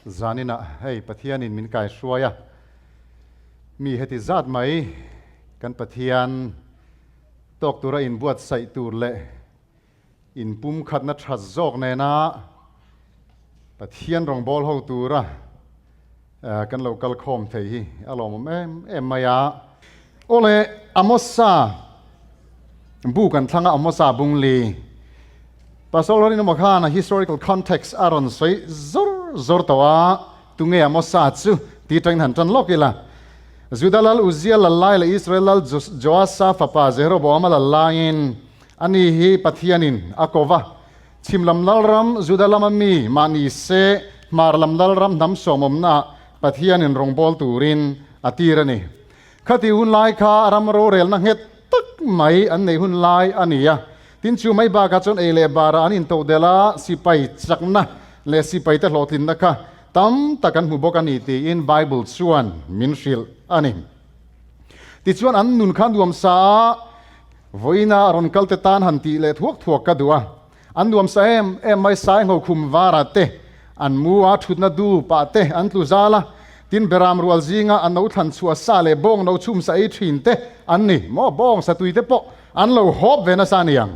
Zaninah hei Pathianin min kai hruai a, mi heti zat mai kan Pathian tawk tura inbuatsaih tur leh inpumkhatna tha zawk nena Pathian rawngbâwl ho tura kan lo kal khawm thei hi a lawmawm em em mai a. Awle, Amosa bu kan thlang a, Amosa bungli. Pastor Lalrinawma khan a historical context a rawn sawi zawr zawr tawh a, tunge Amosa chu tih atangin han tan lawk ila. Juda lal Uzia lal lai leh Israel lal Joasa fapa Jeroboama lal laiin ani hi Pathianin a ko va. Chhim lam lalram Juda lama mi mahni se hmar lam lalram hnam sawmawmnaah Pathianin rawngbâwl turin a tir a ni. Khati hun lai kha ram rorelna nghet tak mai an neih hun lai a ni a. Tin chu mai bakah chuan ei leh barah an intodelh a, sipai chakna leh sipaite hlawhtlinna kha tam tak an hmu bawk a ni tiin Bible chuan min hrilh a ni. Tichuan an nun kha nuamsa a, vawiina rawn kalte tan han tih leh thuak thuak ka duh a. An nuamsa em em mai, Saingho khum varah te an mu a, thutna du pah te an tlu zal a, tin beram rual zinga a no thlan chhuah sa leh bawng no chhum sa ei thin te an ni maw, bawng sa tui te pawh an lo hawp ve nasa a ni ang.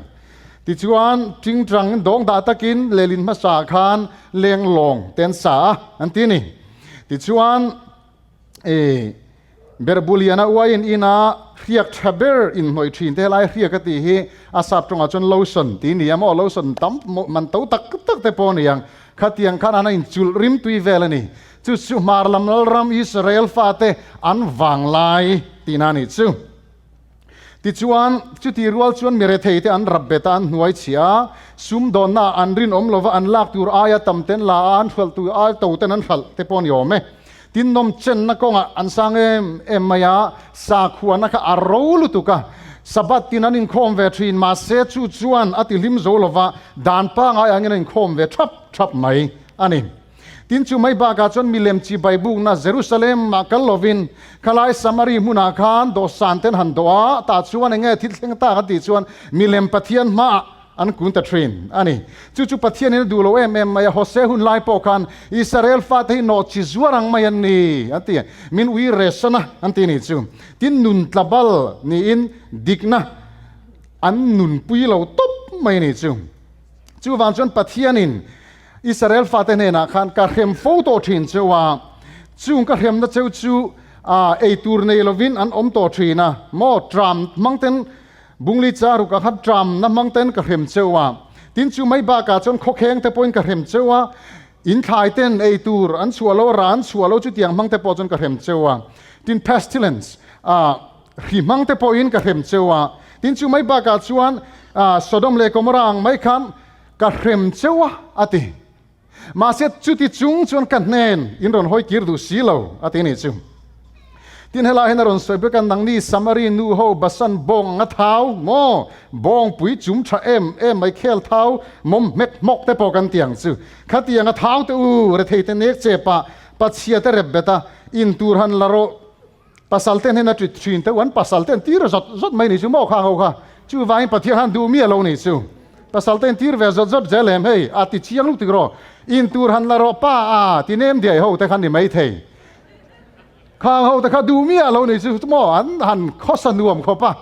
Tichuan tingtang dawng dah takin lelin hmasa khan leng lawng te an sa a an ti a ni. Tichuan. E Berbuliana uaiin ina hriak tha ber inhnawih thin te helai hriak a tih hi a sap tawngah chuan lotion tih ni a maw, lotion tam man to tak tak te pawh a ni ang, khatiang khan an a inchulh rim tui vel a ni. Chu chu hmar lam lalram Israel fate an vanglai tihna a nih chu. Tichuan, chuti rual chuan mi retheite an rap bet a, an hnuai chhia a, sumdawnnaah an rinawm lova an lak tur aia tam ten la a, an hralh tur aia to ten an hralh te pawh a ni awm e. Tin, nawmchenna kawngah an sang em em mai a, sakhuana kha a ro lutuk a, Sabbath tin an inkhawm ve thin, mahse chu chuan a tihlim zo lova, dan pangai angin an inkhawm ve thap thap mai a ni. Tin, chu mai bakah chuan milem chi baibukna Jerusalem ah kal lovin khalai Samari hmunah khan dawhsan ten han dawh a, tah chuan eng nge thil thleng tak an tih chuan milem Pathian hmaah an kun ta thin a ni. Chu chu Pathianin a duh lo em em mai a, Hosea hun lai pawh khan Israel fate hi nawh chi zuar ang mai an ni an ti, min ui resan a an ti ni chu. Tin, nun tlabal niin dikna an nunpui lo tawp mai a ni chu. Chuvang chuan Pathianin Israel fate hnenah khan ka hrem fo tawh thin cheu a, chung ka hremna cheu chu ei tur nei lovin an awm tawh thin a, maw tram hmang ten Bungli cha rukah khan tramna hmang ten ka hrem cheu a, tin chu mai bakah chuan khawkheng te pawhin ka hrem cheu a, in thlai ten ei tur an chhuah lo, ra an chhuah lo chutiang hmang te pawh chuan ka hrem cheu a, tin pestilence hri hmang te pawhin ka hrem cheu a, tin chu mai bakah chuan Sodom leh Gomorrah ang mai khan Ka hrem cheu a, a ti. Mahse, chuti chung chuan ka hnen in rawn hawi kir duh si lo, a ti a nih chu. Tin, helai hian a rawn sawi bawk a, Nangni Samari nu ho Basan bawng anga thau maw? Bawngpui chum tha em em mai khel thau mawm hmek hmawk te pawh kan ti ang chu. Khati anga thau te u, rethei te nek che pah, pachhia te rep bet a, in tur han la rawh. Pasal te hnena ṭit ṭhin te u, an pasal te an tir zawt zawt mai nih chu maw khang ho kha, chuvangin Pathian khan duh miah lo nih chu. Pasal te an tir ve zawt zawt zel em hei, a ti chiang lutuk rawh, in tur han la rawh pa a ti nem diai ho te khan ni maithei. Khang ho te kha duh miah lo nih chu maw, an han khawsa nuam khawp a,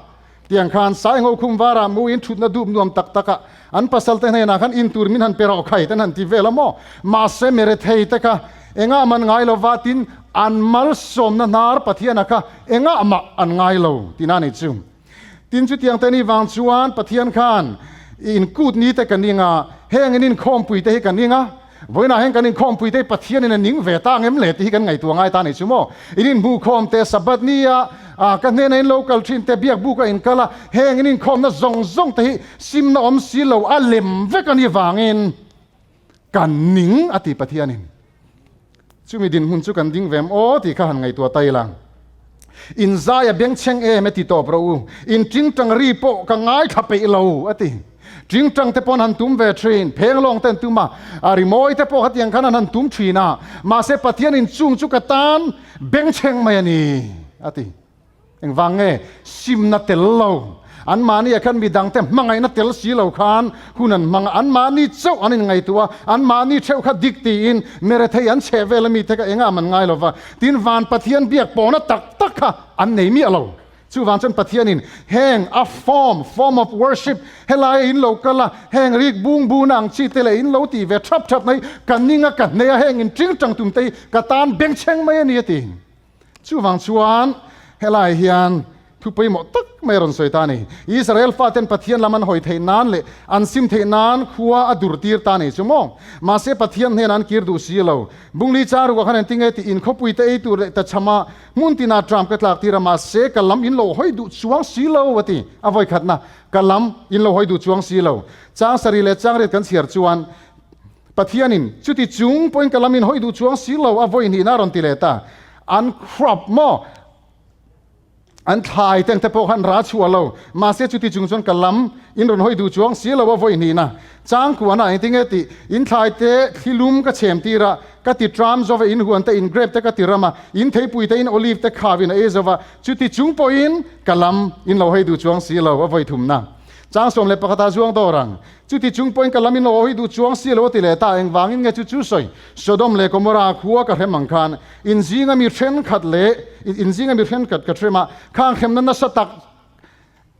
tiang khan Saingho khum varah mu in ṭhutna dup nuam tak tak a, an pasal te hnenah khan in tur min han pe rawh khai ten han ti vel a maw, mahse merethei te kha Engah man ngai lo va tin an malsawmna hnar Pathiana kha engah mah an ngai lo tihna a ni chu. Tin chutiang te ni vang chuan Pathian khan in kut ni te ka ning a, heng in inkhawmpui te hi ka ning a, vawiinah hian kan inkhawmpui te hi Pathianin a ning ve ta ang em le tih hi kan ngaihtuah ngai ta a ni chu maw. In inhmuhkhawm te Sabbath ni a ka hnena in lo kal thin te biak buk a in kal a, heng in inkhawmna zawng zawng te hi simna awm si lo a lem vek a ni vangin Kan ning a ti Pathianin. Chumi dinhmun chu kan ding vem aw tih kha han ngaihtuah ta ila. In zai a bengchheng em e ti tawp rawh u. In tingtang ri pawh ka ngaithla peih lo a ti. Tingtang te pawh an han tum ve thin, phenglawng te an tum a, a rimawi te pawh khatiang khan an han tum thin a, mahse Pathianin chung chu ka tan bengchheng mai a ni a ti. Engvang nge simna tel lo? Anmahni ah khan midangte hmangaihna tel si lo khan hun an hmang a, anmahni chauh an inngaihtuah a, anmahni theuh kha dik tiin merethei an chheh vel a mite kha engah man ngai lo va, tin van Pathian biak pawhna tak tak kha an nei miah lo. Chuvang chuan Pathianin heng a form, form of worship, helaia in lo kal a, heng rik bung buna ang chi te leh in lo tih ve thap thap mai, ka ning a, ka hnei a, heng in ting tang tum te hi ka tan bengchheng mai a ni a ti. Chuvang chuan helai hian thu pawimawh tak mai a rawn sawi ta a ni. Israel faten Pathian lam an hawi theih nan leh an sim theih nan khua a dur tir ta a ni chu maw? Mahse Pathian hnenah an kir duh si lo. Bungli Charukah khan engtin nge tih in khawpui te ei tur leh tachhama Hmun tinah tram ka tlak tir a, mahse ka lam in lo hawi duh chuang si lo a ti. A vawi khatna, ka lam in lo hawi duh chuang si lo. Chang sarih leh chang riat kan chhiar chuan Pathianin chuti chung pawhin ka lam in hawi duh chuang si lo a vawi hnihna a rawn ti leh ta. An crop maw? An thlai te ang te pawh khan ra chhuah lo. Mahse chuti chung chuan ka lam in rawn hawi duh chuang si lo a vawi hnihna. Changkuana engtin nge tih? In thlai te thlilum ka chhem tir a, ka ti tram zo va, in huan te, in grape te ka ti ram a, in theipui te, in olive te khau in a ei zo va, chuti chung pawhin ka lam in lo hawi duh chuang si lo, a vawi thumna. Chang 11 ah zuang dawr ang. Chuti chung pawhin ka lam in lo hawi duh chuang si lo a ti leh ta, engvangin nge chu chu sawi? Sodom leh Gomorrah khua ka hrem ang khan in zinga mi thenkhat leh in zinga mi thenkhat ka hrem a, khang hremna nasa tak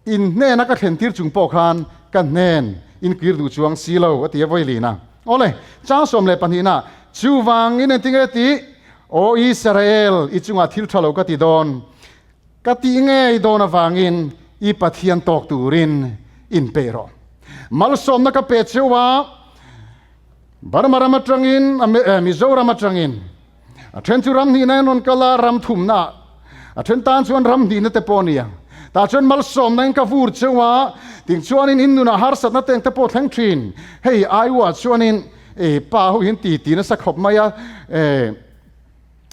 In hnena ka thlen tir chung pawh khan ka hnen in kir duh chuang si lo, a ti a Vawilin a. Awle, chang 12 na, Chuvangin engtinge tih? Aw Israel, i chungah thil tha lo ka ti dawn. Ka tih ngei dawn avangin i Pathian tawk turin in peih rawh. Malsawmna ka pe cheu a, Burma ram atangin, Mizoram atangin, A then chu ram hnihna in rawn kal a, ram thumna ah. A then tan chuan ram hnihna te pawh a ni ang. Tah chuan malsawmna in ka vur cheu a, ting chuanin in nunah harsatna teng te pawh thleng thin. Hei Iowa chuanin e pa ho hian ti ti nasa khawp mai a, e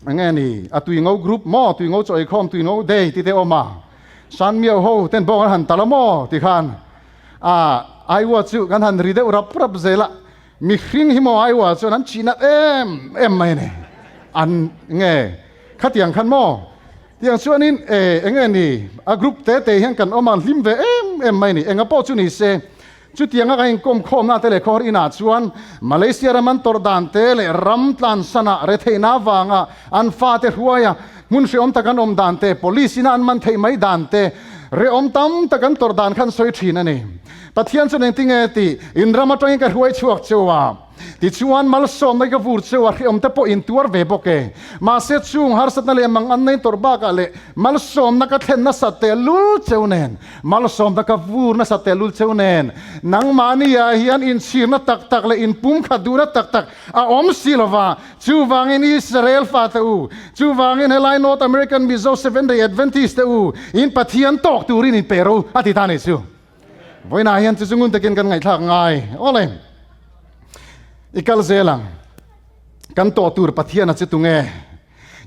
enge ni a tuingo group maw, tuingo chaw eikhawm, tuingo day ti te awm a. San Miao ho ten bawng an han tal a maw ti khan a Iowa chu kan han ri deuh rap rap zel a. Mihring hi maw Iowa chuan an chih nat em em mai a ni. An nge khatiang khan maw? Tiang chuanin e enge ni a group te te hian kan awm a, hlim ve em em mai a ni. Enga pawh chu ni se, chutianga kan inkawm khawmna te leh khawhar inah chuan Malaysia ram an tawrh dan te leh ram tlansanah retheihna avanga an fate hruaia hmun hrehawm tak an awm dan te, police ina an man theih mai dan te, rehawm tam tak an tawrh dan kha an sawi thin a ni. Pathian chuan engtinge tih in ram atangin ka hruai chhuak cheu a, tichuan malsawmna ka vur cheu a, hriawm te pawh in tuar ve bawk e. Mahse chung harsatna leh mang an nei tawrh bakah leh malsawmna ka thlen nasat teh lul cheu nen, malsawmna ka vur nasat teh lul cheu nen, nangmahni ah hian inchhirna tak tak leh inpumkhat duhna tak tak a awm si lova, chuvangin Israel fate u, chuvangin helai North American Mizo Seventh Day Adventist te u, in Pathian tawk turin in pe ro a ti ta ni chu. Vawiinah hian chu chu ngun takin kan ngaihthlak ngai. Awle, i kal zel ang. Kan tawh tur Pathian a chu tunge?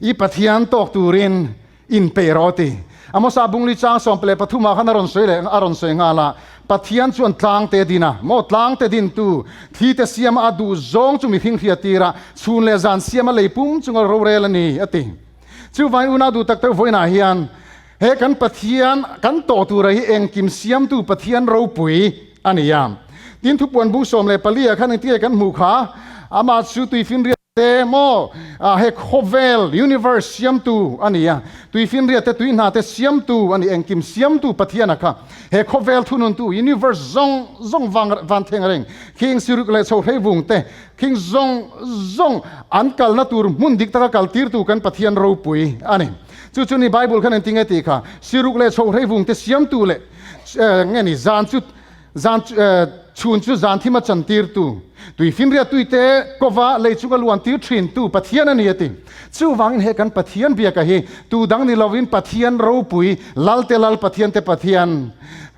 I Pathian tawk turin in peih rawh ti. Amosa bungli chang 13 ah khan a rawn sawi leh a rawn sawi nghal a, Pathian chuan tlangte din a, maw tlangte din tu, thli te siam a duh zawng chu mihring hria tir a, chhun leh zan siam a lei pum chunga rorel a ni, a ti. Chuvangin unau duh tak tak vawiinah hian He kan Pathian kan tawh tura hi engkim siamtu Pathian ropui a ni a. Tin thupuan bung 14 ah khan engtinge kan hmuh kha? Amah chu tuifinriat te maw he khawvel, universe, siamtu a ni a. Tuifinriat te tui hna te siamtu a ni, engkim siamtu Pathian a kha. He khawvel thununtu, universe, zawng zawng vang van theng reng, khing siruk leh chho hreivung te, khing zawng zawng an kalna tur hmun dik taka kaltirtu kan Pathian ropui a ni. Chu chu ni Bible khan engtin nge tih kha? Siruk leh chho hreivung te siamtu leh nge ni zan chu zan chhun chu zan thim a chantirtu, tuifinriat tuite kova lei chunga luan tir thintu Pathian a ni a ti. Chuvangin he kan Pathian biaka hi tu dang ni lovin Pathian ropui, Lalte Lal Pathian te Pathian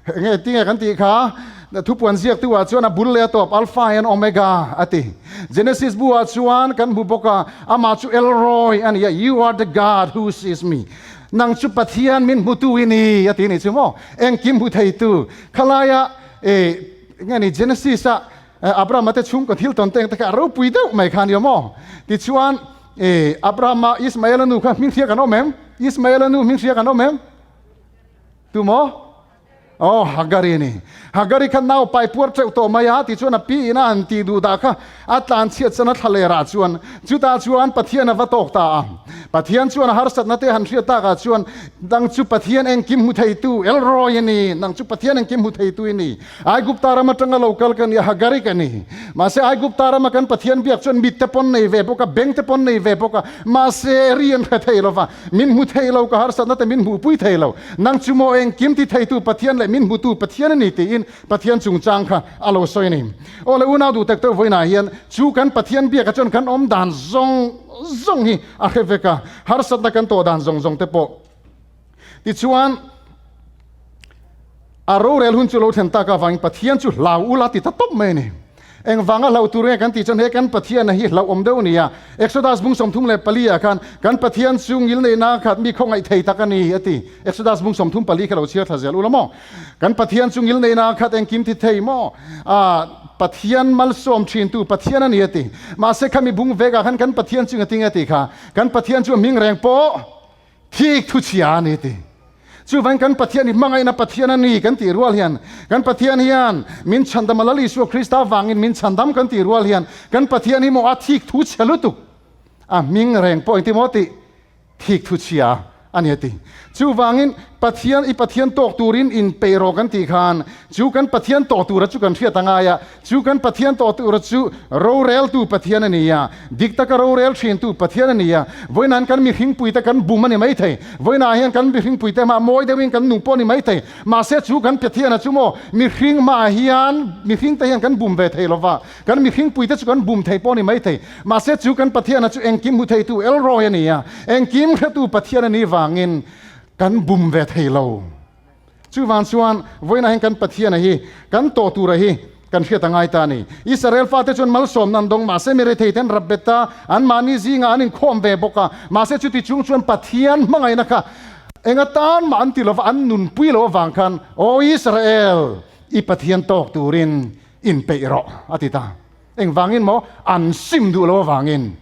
nge tinge kan tih kha? Thupuan ziaktu ah chuan a bul leh a tawp, Alpha and Omega a ti. Genesis bu ah chuan kan hmu bawk a, amah chu El Roi a ni a, You are the God who sees me. Nang chu Pathian min hmutu i ni a ti a nih chu maw? Engkim hmu theitu. Khalaia e nge ni Genesis a Abrahama te chhungkaw thil tawn te ang te kha a ropui deuh mai kha a ni awm aw. Tichuan e Abrahama Ismaela nu kha hming hria kan awm em? Ismaela nu hming hria kan awm em? Tu maw? Aw, Hagari a ni. Hagari kha nau pai puar teuh tawh mai a, tichuan a pi ina han tih duh dah kha a tlan chhiat san a thla lerah chuan chutah chuan Pathian a va tawk ta a. Pathian chuan a harsatna te han hriat takah chuan, Nang chu Pathian engkim hmu theitu Elroy a ni, nang chu Pathian engkim hmu theitu i ni. Aigupta ram atanga lo kal ka ni a, Hagari ka ni. Mahse Aigupta rama kan Pathian biak chuan mit te pawn nei ve bawk a, beng te pawn nei ve bawk a, mahse ri an hre thei lo va, min hmu thei lo, ka harsatna te min hmuhpui thei lo. Nang chu maw engkim ti theitu Pathian leh min hmutu Pathian a ni tiin Pathian chungchang kha a lo sawi a ni. Aw le unau duh tak deuh vawiinah hian chu kan Pathian biakah chuan kan awm dan zawng zawng hi a hre vek a, harsatna kan tawh dan zawng zawng te pawh. Tichuan, a rorel hun chu lo thlen tak avangin Pathian chu hlau ula ti ta tawp mai a ni. Engvanga hlauh tur nge kan tih chuan he kan Pathiana hi hlauhawm deuh a ni a. Exodus bung 34 ah khan kan Pathian chu ngilneihna khat mi khawngaih thei tak a ni a ti. Exodus bung 34 kha lo chhiar thla zel ula maw? Kan Pathian chu ngilneihna khat engkim ti thei maw? Ah, Pathian malsawm thintu Pathian a ni a ti. Mahse khami bung vekah khan kan Pathian chu ngatinge a ti kha? Kan Pathian chu a hming reng pawh Thik thu chhia a ni ti. Chuvangin kan Pathian hi hmangaihna Pathian a ni kan tih rual hian, kan Pathian hian min chhandam a, Lal Isua Krista vangin min chhandam kan tih rual hian, kan Pathian hi maw a thik thu chhe lutuk, a hming reng pawh engti maw tih thik thu chhia a ni a ti. Chuvangin Pathian i Pathian tawk turin inpeih rawh kan tih khan, chu kan Pathian tawh tura chu kan hriat a ngai a, Chu kan Pathian tawh tura chu roreltu Pathian a ni a, dik taka rorel thintu Pathian a ni a. Vawiinah kan mihringpuite kan bum a ni maithei. Vawiinah hian kan mihringpuite hmah mawi deuhin kan nung pawh a ni maithei. Mahse chu kan Pathiana chu maw mihring hmah hian mihringte hian kan bum ve thei lo va, kan mihringpuite chu kan bum thei pawh a ni maithei. Mahse chu kan Pathiana chu engkim hmu theitu Elroy a ni a, engkim hretu Pathian a nih vangin kan bum ve thei lo. Chuvang chuan vawiinah hian kan Pathiana hi, kan tawh tura hi kan hriat a ngai ta a ni. Israel fate chuan malsawmna an dawng, mahse mi rethei ten rap bet a, anmahni zingah an inkhawm ve bawk a. Mahse chuti chung chuan Pathian hmangaihna kha eng atan mah an ti lova, an nunpui lo avang khan, Aw Israel, i Pathian tawk turin inpeih rawh, a ti ta. Engvangin maw? An sim duh lo avangin.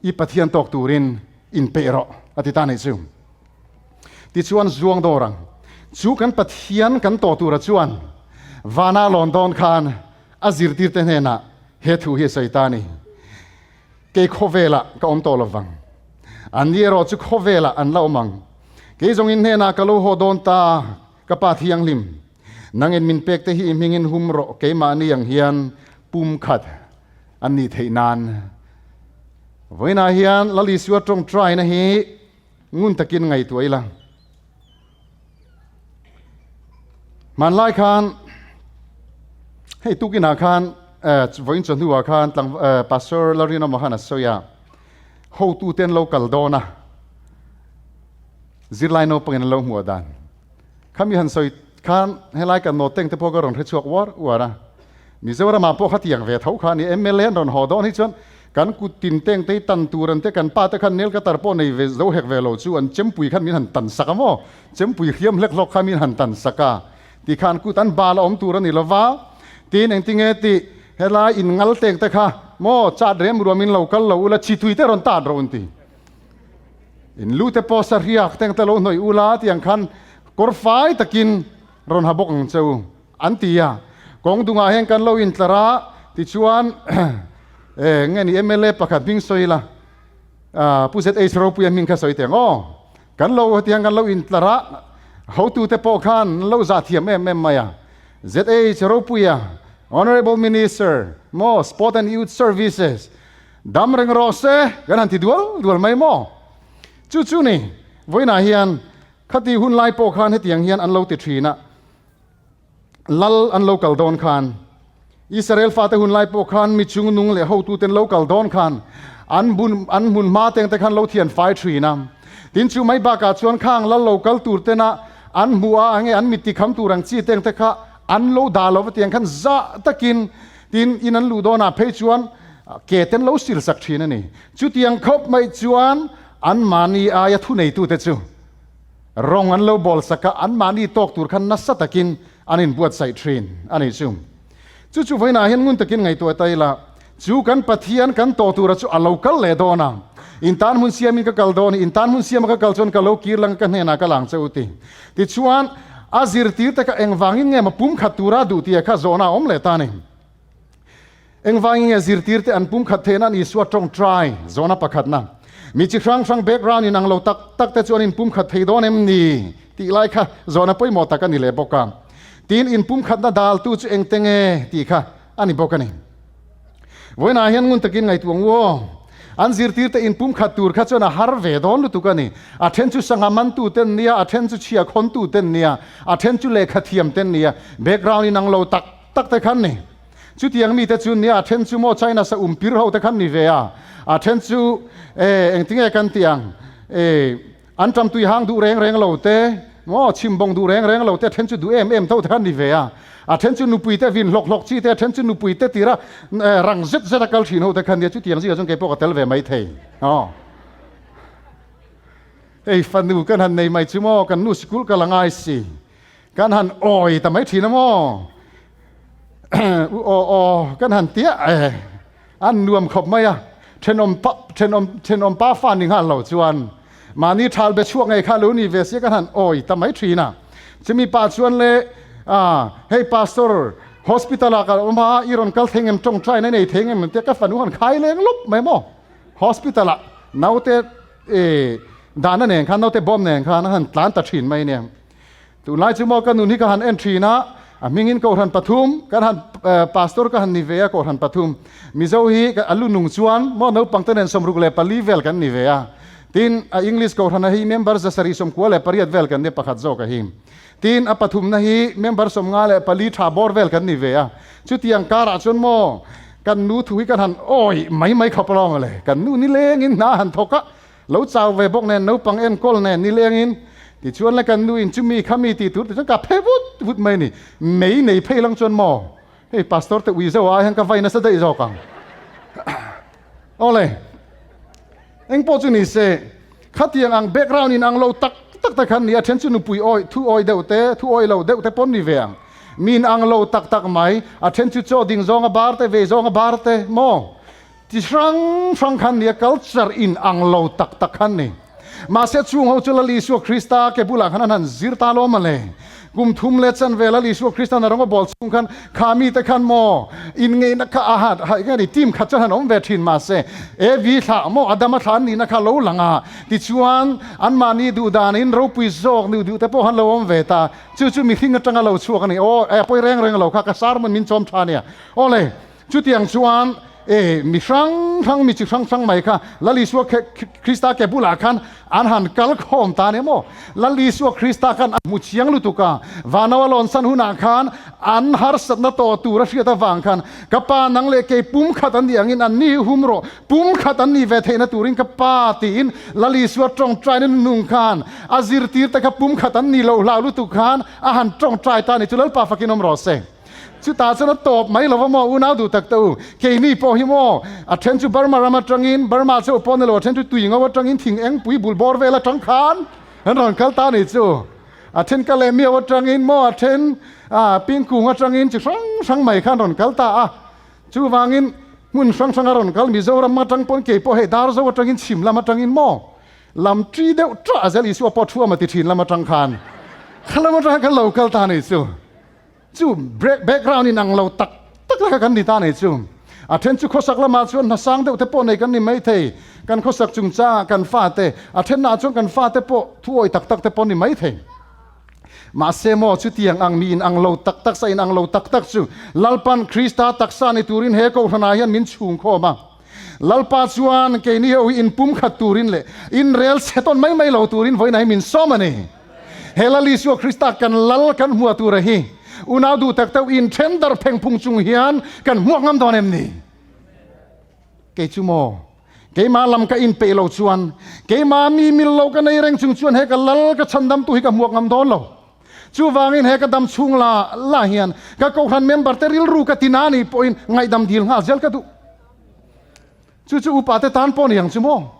I Pathian tawk turin inpeih rawh, a ti ta nih chu. Tichuan zuang dawr ang chu kan Pathian kan tawh tura chuan vana lawn dawn khan a zirtirte hnenah he thu hi a sawi ta a ni. Kei khawvelah ka awm tawh lovang. Anni erawh chu khawvelah an la awm ang. Kei zawng in hnenah ka lo haw dawn ta, ka Pa Thianghlim. Nangin min pekte hi i hmingin hum rawh, keimahni ang hian pum khat an nih theih nan. Vawiinah hian Lal Isua tawngtaina hi ngun takin ngaihtuah ila. Hmanlai khan hei tukinah khan vawiin chawhnuah khan Pastor Lalrinawma khan a sawi a, hotuten lo kal dawn a, zirlai naupangin an lo hmuh dan. Khami han sawi khan helai kan nawteng te pawh ka rawn hre chhuak uar uar a. Mizoramah pawh khatiang ve tho kha a ni. Mla an rawn haw dawn hi chuan kan kut tin teng te hi tan tur an te kan pa te khan nel ka tar pawh nei ve zo hek ve lo chu an chempui khan min han tan sak a maw? Chempui hriam hlek hlawk kha min han tan sak a. Ti khan kut an bal a awm tur a ni lo va. Tin engtinge tih helai in ngal teng te kha maw chat rem ruam in lo kal lo ula chitui te rawn tat rawh an ti. In lu te pawh sahriak teng te lo hnawih ula tiang khan kawr fai takin rawn ha bawk ang che u an ti a. Kawng dungah hian kan lo intlar a, tichuan eh nge ni mla pakhat hming sawi ila Pu ZH Ropuia hming kha sawi teh ang aw. Kan lo hetiang kan lo intlar a, hotute pawh khan an lo zah thiam em em mai a. ZH Ropuia, Honourable Minister, maw Sport and Youth Services, Dam reng rawh se, kan han ti dual dual mai maw? Chu chu ni, vawiinah hian khati hun lai pawh khan hetiang hian an lo ti thin a, lal an lo kal dawn khan, Israel fate hun lai pawh khan mi chungnung leh hotuten lo kal dawn khan an bun an hmun hma teng te khan lo thian fai thin a. Tin chu mai bakah chuan khang lal lo kal tur tena an hmuh a ange an mit tikham tur ang chi teng te kha an lo dah lo va tiang khan zah takin tin in an luh dawnah phei chuan Ke ten lo sil sak thin a ni. Chutiang khawp mai chuan anmahni aia thuneitute chu rawng an lo bawl sak a, anmahni tawk tur khan nasa takin an inbuatsaih thin a ni chu. Chu chu vawiinah hian ngun takin ngaihtuah ta ila, chu kan Pathian kan tawh tura chu a lo kal leh dawn a, in tan hmun siamin ka kal dawn i, in tan hmun siama ka kal chuan ka lo kir lang a, ka hnenah ka lang che u ti. Tichuan. A zirtirte kha engvangin nge maw pumkhat tura duh tia kha zawhna a awm leh ta a ni. Engvangin nge zirtirte an pumkhat theihna an Isua tawngtai zawhna pakhatna? Mi chi hrang hrang background in ang lo tak tak te chu an inpumkhat thei dawn em ni? tih lai kha zawhna pawimawh tak a ni leh bawk a. Tin, inpumkhatna daltu chu engte nge tih kha a ni bawk a ni. Vawiinah hian ngun takin ngaihtuah ngu aw. An zirtirte inpumkhat tur kha chuan a har ve dawn lutuk a ni. A then chu sangha mantu ten nia, a then chu chhia khawntu ten nia, a then chu lehkha thiam ten nia, background inang lo tak tak te khan ni. Chutiang mite chu nia, a then chu maw China sa um pir ho te khan ni ve a, a then chu eh engtinge kan tih ang eh An ṭam tui hang duh reng reng lo te, maw chhim bawng duh reng reng lo te, a ṭhen chu duh em em tho te khan ni ve a. A ṭhen chu nupui te vin hlawk hlawk chi te, a ṭhen chu nupui te tira rang zet zet a kal ṭhin ho te khan nia, chutiang zingah chuan kei pawh ka tel ve mai thei. Aw. Hei fanu kan han nei mai chu maw, kan nu sikul kal a ngai si. Kan han awi ta mai ṭhin a maw. U aw aw kan han tiah e. An nuam khawp mai a, thenawm pa thenawm thenawm pa fa ni nghal lo chuan mahni thal be chhuak ngei kha lo ni ve sia kan han awi ta mai thin a. Chumi pa chuan le ah hei pastor hospital ah ka awm a, i rawn kal thei ngem tawngtai na nei thei ngem tia ka fanu han khai leng lawp mai maw. Hospital ah naute eh dahna nen khan naute bawm nen khan a han tlan ta thin mai nia. Tunlai chu maw ka nun hi ka han en thin a, a hmingin Kohhran pathum kan han Pastor ka han ni ve a, Kohhran pathum Mizo hi a lu nung chuan maw naupang te nen 64 vel kan ni ve a, tin a English Kohhrana hi member 798 vel kan ni a pakhat zawk a hi. Tin a pathumna hi member 54 tha bawr vel kan ni ve a, chutiang karah chuan maw kan nu thu hi kan han awi mai mai khawp alawng le, kan nu nilengin hna han thawk a, Lo chau ve bawk nen naupang enkawl nen nilengin tichuan le kan nuin chumi khami tih tur tichuan ka phe vut vut mai a ni. Mei nei phei lang chuan maw hei pastor te ui zauh ah hian ka vai nasa daih zawk ang. Awle eng pawh chu ni se khatiang ang background in ang lo tak tak te khan ni a then chu nupui awi thu awi deuh te thu awi lo deuh te pawn ni ve ang. Min ang lo tak tak mai a then chu chaw ding zawnga bar te vei zawnga bar te maw Chi hrang hrang khan nia culture in ang lo tak tak khan ni. Mahse chung ho chu Lal Isua Krista ke bulah khan an han zir ta lo male. Kum thum leh chan ve Lal Isua Krista na rawnga bawl chung khan kha mi te khan maw in ngeihna kha a ha ha eng a ni team khat chuan han awm ve thin mahse Evi thlah maw Adama thlah an nihna kha lo lang a tichuan anmahni duh danin ropui zawk nuh duh te pawh han lo awm ve ta chu chu mihring atanga lo chhuak a ni aw e pawi reng reng lo kha ka sermon min chawm tha nia awle Chutiang chuan e mi hrang hrang, mi chi hrang hrang mai kha Lal Isua Krista ke bulah khan an han kal khawm ta nia maw? Lal Isua Krista khan a hmu chiang lutuk a, Vanau a lawnsan hunah khan an harsatna tawh tur a hriat avang khan ka pa nang leh kei pum khat an nih angin an ni hum rawh, pum khat an nih ve theihna turin ka pa tiin Lal Isua tawngtaina nung khan a zirtirte kha pum khat an nih loh hlau lutuk khan a han tawngtai ta a ni chu Lalpa fakin awm rawh se. Chutah chuan a tawp mai lo va maw unau duh tak te u, keini pawh hi maw a then chu Burma ram atangin, Burma chauh pawh ni lo, a then chu tui ngo atangin thing eng pui bul bawr vel atang khan an rawn kal ta ni chu. A then ka leh miau atangin maw a then pingkung atangin chi hrang hrang mai khan rawn kal ta a. Chuvangin hmun hrang hrang a rawn kal Mizoram atang pawn kei pawh hei Darzo atangin chhim lam atangin maw lam tri deuh tah zel Isua pawh thu ama ti thin lam atang khan kha lam atang khan lo kal ta ni chu. Chu background in ang lo tak tak laka kan ni ta nei chu. A then chu khawsak lamah chuan hna sang deuh te pawh nei kan ni mai thei. Kan khawsak chungchangah kan fate, a thenah chuan kan fate pawh thuawi tak tak te pawh ni mai thei. Mahse maw chutiang ang mi in ang lo tak tak sa in ang lo tak tak chu Lalpan Krista taksa ni turin he kohhranah hian min chhung khawm a. Lalpa chuan keini ho hi inpumkhat turin leh inrel chhe tawn mai mai lo turin vawiinah hi min sawm a ni. He Lal Isua Krista kan Lal kan hmuah tura hi unau duh tak deuh in then dar pheng phung chung hian kan hmuak ngam dawn em ni? Kei chu maw, keimah lam ka inpeih lo chuan, keimah mi mil lo ka nei reng chung chuan he ka Lal ka chhandamtu hi ka hmuak ngam dawn lo. Chuvangin he ka dam chhung la la hian ka kohhran member te rilru ka tina ni pawhin ngaihdam dil nghal zel ka duh. Chu chu upa te tan pawh ni ang chu maw?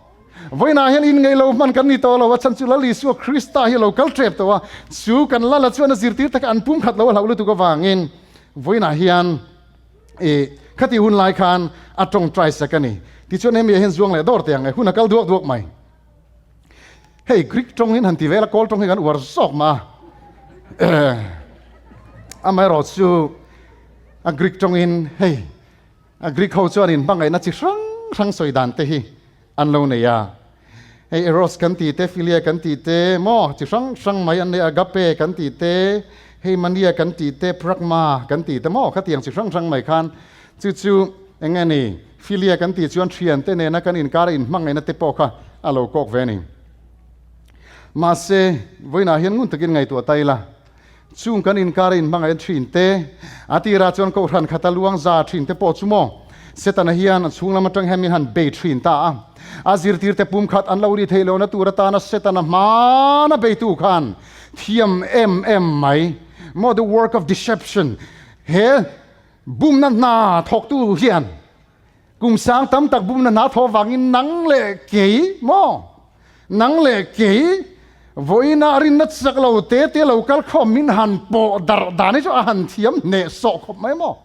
Vawiinah hian in ngei lo hman kan ni tawh lo a, chhan chu Lal Isua Krista hi a lo kal tep tawh a, chu kan Lala chuan a zirtir taka an pumkhat lo a hlauh lutuk avangin vawiinah hian i khati hun lai khan a tawngtai sak a ni. Tichuan hemi ah hian zuang leh dawr teh ang e, hun a kal duak duak mai. Hei Greek tawng in han ti vel a, Kawl tawng hi kan uar zawk mah a. Amaherawh chu a Greek tawngin hei a Greek ho chuan in hmangaihna chi hrang hrang sawi dan te hi an lo nei a. Hei eros kan tih te, philia kan tih te, maw chi hrang hrang mai an nei a, agape kan tih te, hei mania kan tih te, pragma kan tih te maw khatiang chi hrang hrang mai khan chu chu eng nge ni philia kan tih chuan thiante nena kan inkar a inhmangaihna te pawh kha a lo kawk ve a ni. Mahse, vawiinah hian ngun takin ngaihtuah ta ila, chung kan inkar a inhmangaih thin te, a tirah chuan kohhran khata luang za thin te pawh chu maw, Setana hian a chhung lam atang hian min han bei thin ta a. A zirtirte pumkhat an lo ri theih lohna tur atana Setana hmana beitu khan thiam em em mai maw, the work of deception, he bumna hna thawktu hian Kum sang tam tak bumna hna thaw vangin nang leh kei maw? Nang leh kei vawiinah rinna chak lo te te lo kal khawm min han pawh darh dan hi chu a han thiam hneh sawh khawp mai maw?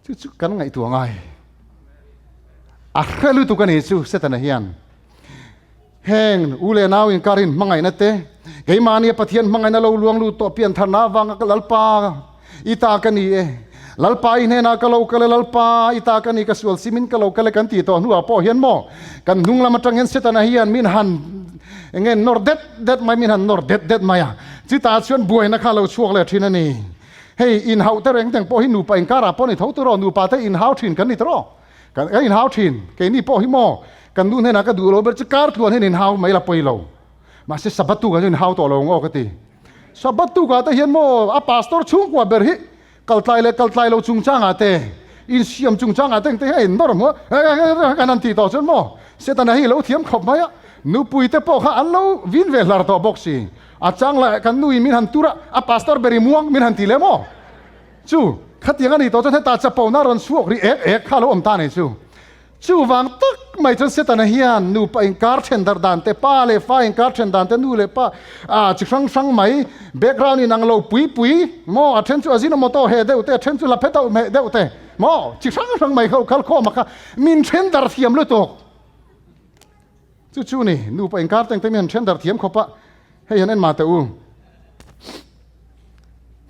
Chu chu kan ngaihtuah ngai. A hre lutuk a ni chu Setana hian. Heng u leh nau inkarin hmangaihna te, keimahnia Pathian hmangaihna lo luang lut tawh piantharna avanga ka Lalpa i ta ka ni e, Lalpa i hnenah ka lo kal e, Lalpa i ta ka ni, ka sual simin ka lo kal e kan tih tawh hnuah pawh hian maw kan hnung lam atang hian Setana hian min han enge nawr det det mai, min han nawr det det mai a, chutah chuan buaina kha a lo chhuak leh thin a ni. Hei inhauh te reng teng pawh hi nupa inkarah pawh ni tho tawh rawh, nupa te inhau thin kan ni tawh rawh. Kan kan inhau thin, keini pawh hi maw kan nu hnenah ka duh lo ber chu kar tluan hian inhau mai la pawi lo. Mahse Sabbath tukah chuan inhau tawh lo ang aw ka ti. Sabbath tukah te hian maw a pastor chhungkua ber hi kaltlai leh kaltlai lo chungchangah te, insiam chungchangah te engte hi a innawr hmu a, kan han tih tawh chuan maw Setana hi lo thiam khawp mai a, nupui te pawh kha an lo vin ve hlar tawh bawk si. A chang lah kan nuin min han tur a, a pastor ber i muang min han ti leh maw? Chu, khatiang a ni tawh chuan heta chapona rawn chhuak ri ek ek kha a lo awm ta a ni chu. Chuvang tak mai chuan Setana hian nupa inkar then darh dan te, pa leh fa inkar then dan te, nu leh pa ah chi hrang hrang mai, background in ang lo pui pui maw, a then chu Ajinomoto heh deuh te, a then chu Laphe deuh hmeh deuh te maw, chi hrang hrang mai kha kal khawm a kha min then darh thiam lutuk. Chu chu ni, nupa inkar teng te mi han then darh thiam khawp a, hei han en mah teh u.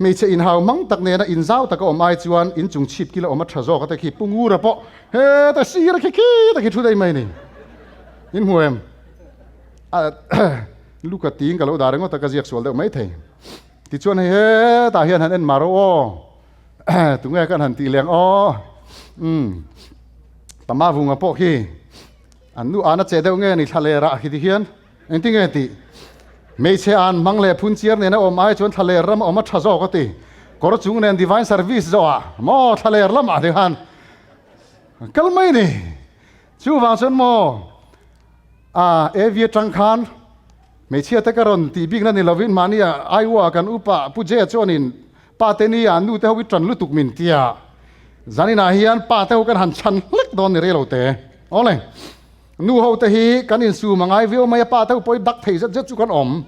Hmeichhe inhau mang tak nena inzau taka awm ai chuan inchung chhip kila awm a tha zawk a te khi Pu Ngura pawh heta sir a khi khi ta khi thu daih mai ni. In hmu em? A Luka tiin ka lo dah ringawt a ka ziak sual deuh mai thei. Tichuan hei hetah hian han en mah rawh aw. Tunge kan han tih leng aw. Umm Tama vunga pawh khi an nu an a che deuh nge ni thla lerah khi ti hian. Engtin nge tih? Hmeichhe an hmang leh phunchiar nena awm ai chuan thlaler ram a awm a tha zawk a ti. Kawr chung nen divine service zawhah maw thlaler lamah te khan kal mai ni. Chuvang chuan maw a Evi atang khan hmeichhia te ka rawn tih bikna ni lovin mahni ah Iowa kan upa Pu Jay chuanin pa te ni ah nu te ho i tan lutuk min tia. Zaninah hian pa te ho kan han chhan hlek dawn ni reilo te. Awle. Nu ho te hi kan insum a ngai viau mai a, pa te ho pawh hi dak thei zet zet chu kan awm.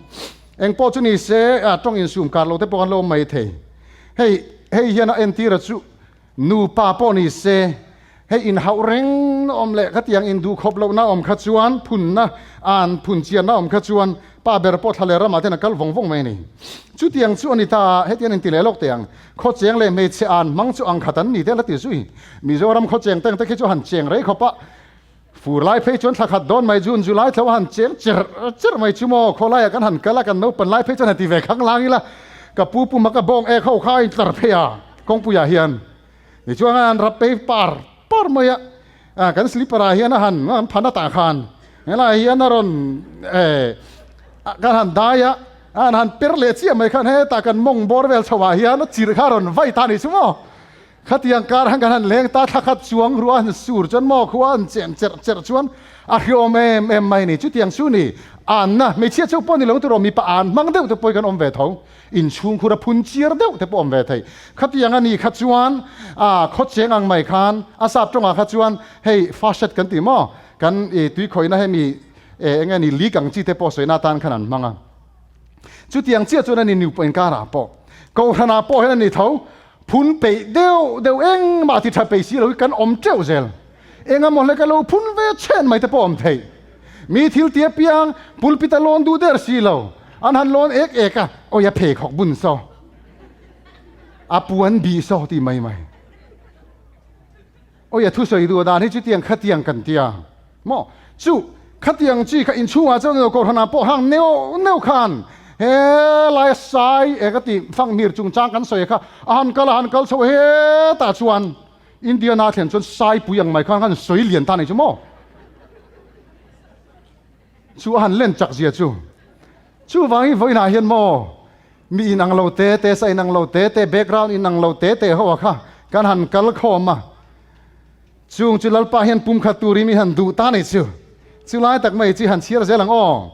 Eng pawh chu ni se, tawng insum kar lo te pawh kan lo awm mai thei. Hei, hei hian a entir a chu nupa pawh ni se, hei inhauh reng na awm leh khatiang induhkhawp lohna awm kha chuan phunna, an phun chianna awm kha chuan pa ber pawh thla leh ramah ten a kal vawng vawng mai a ni. Chutiang chu a ni ta a, hetiang inti leh lawk teh ang. Khawcheng leh hmeichhe an hmang chu ang khat an ni te la ti zui. Mizoram khawcheng teng te khi chu han cheng rei khawp a, Fur lai phei chuan thla khat dawn mai June, July thlo a han cheng cher cher mai chu maw, khawlaiah kan han kal a, kan naupan lai phei chuan han ti ve khang lang ila, ka pu puma ka bawng ek ho kha a intlar phei a, kawngpuiah hian tichuan a han rap phei par par mai a, ah kan slipper ah hian a han an phan atah khan helaiah hian a rawn eh kan han dai a, a han han per leh chiah mai khan hetah kan mawng bawr vel chho ah hian a chirh kha a rawn vai ta a ni chu maw. Khatiang kar han kan han leng ta thla khat chuang ruah an sur chuan maw khua an chen cherh cherh chuan a hriawm em em mai ni. Chutiang chu ni anna hmeichhia cheu pawh ni lo tur aw mipa an hmang deuh te pawh hi kan awm ve tho. Inchhung khur a phun chiar deuh te pawh awm ve thei. Khatiang a ni kha chuan a khaw cheng ang mai khan a sap tawngah kha chuan hei faucet kan ti maw kan i tuikhawihna hemi eng nge ni leak ang chi te pawh sawina atan khan an hmang a. Chutiang chiah chuan a ni nupa inkarah pawh kohhranah pawh hian a ni tho. Phun peih deuh deuh engmah ti tha peih si lo hi kan awm teuh zel. Engemaw hlek a lo phun ve chhen mai te pawh awm theih. Mi thil ti apiang pulpit a lawn duh der si lo. An han lawn ek ek a, oi a pheikhawk bun saw, a puan bih saw ti mai mai. Oi a thusawi duh dan hi chutiang khatiang kan tia maw? Chu khatiang chi kha inchhungah chuan lo kohhranah pawh hang neuh neuh khan he lai sai e ka ti fanghmir chungchang kan sawi kha a han kal a han kal chho hetah chuan Indiana thlen chuan saipui ang mai khan han sawi lian ta nei chu maw? Chu a han len chak zia chu. Chuvangin vawiinah hian maw mi inang lo te te, sa inang lo te te, background inang lo te te ho a kha kan han kal khawm a. Chung chu Lalpa hian pumkhat turin mi han duh ta nei chu. Chu lai tak mai chi han chhiar zel ang aw.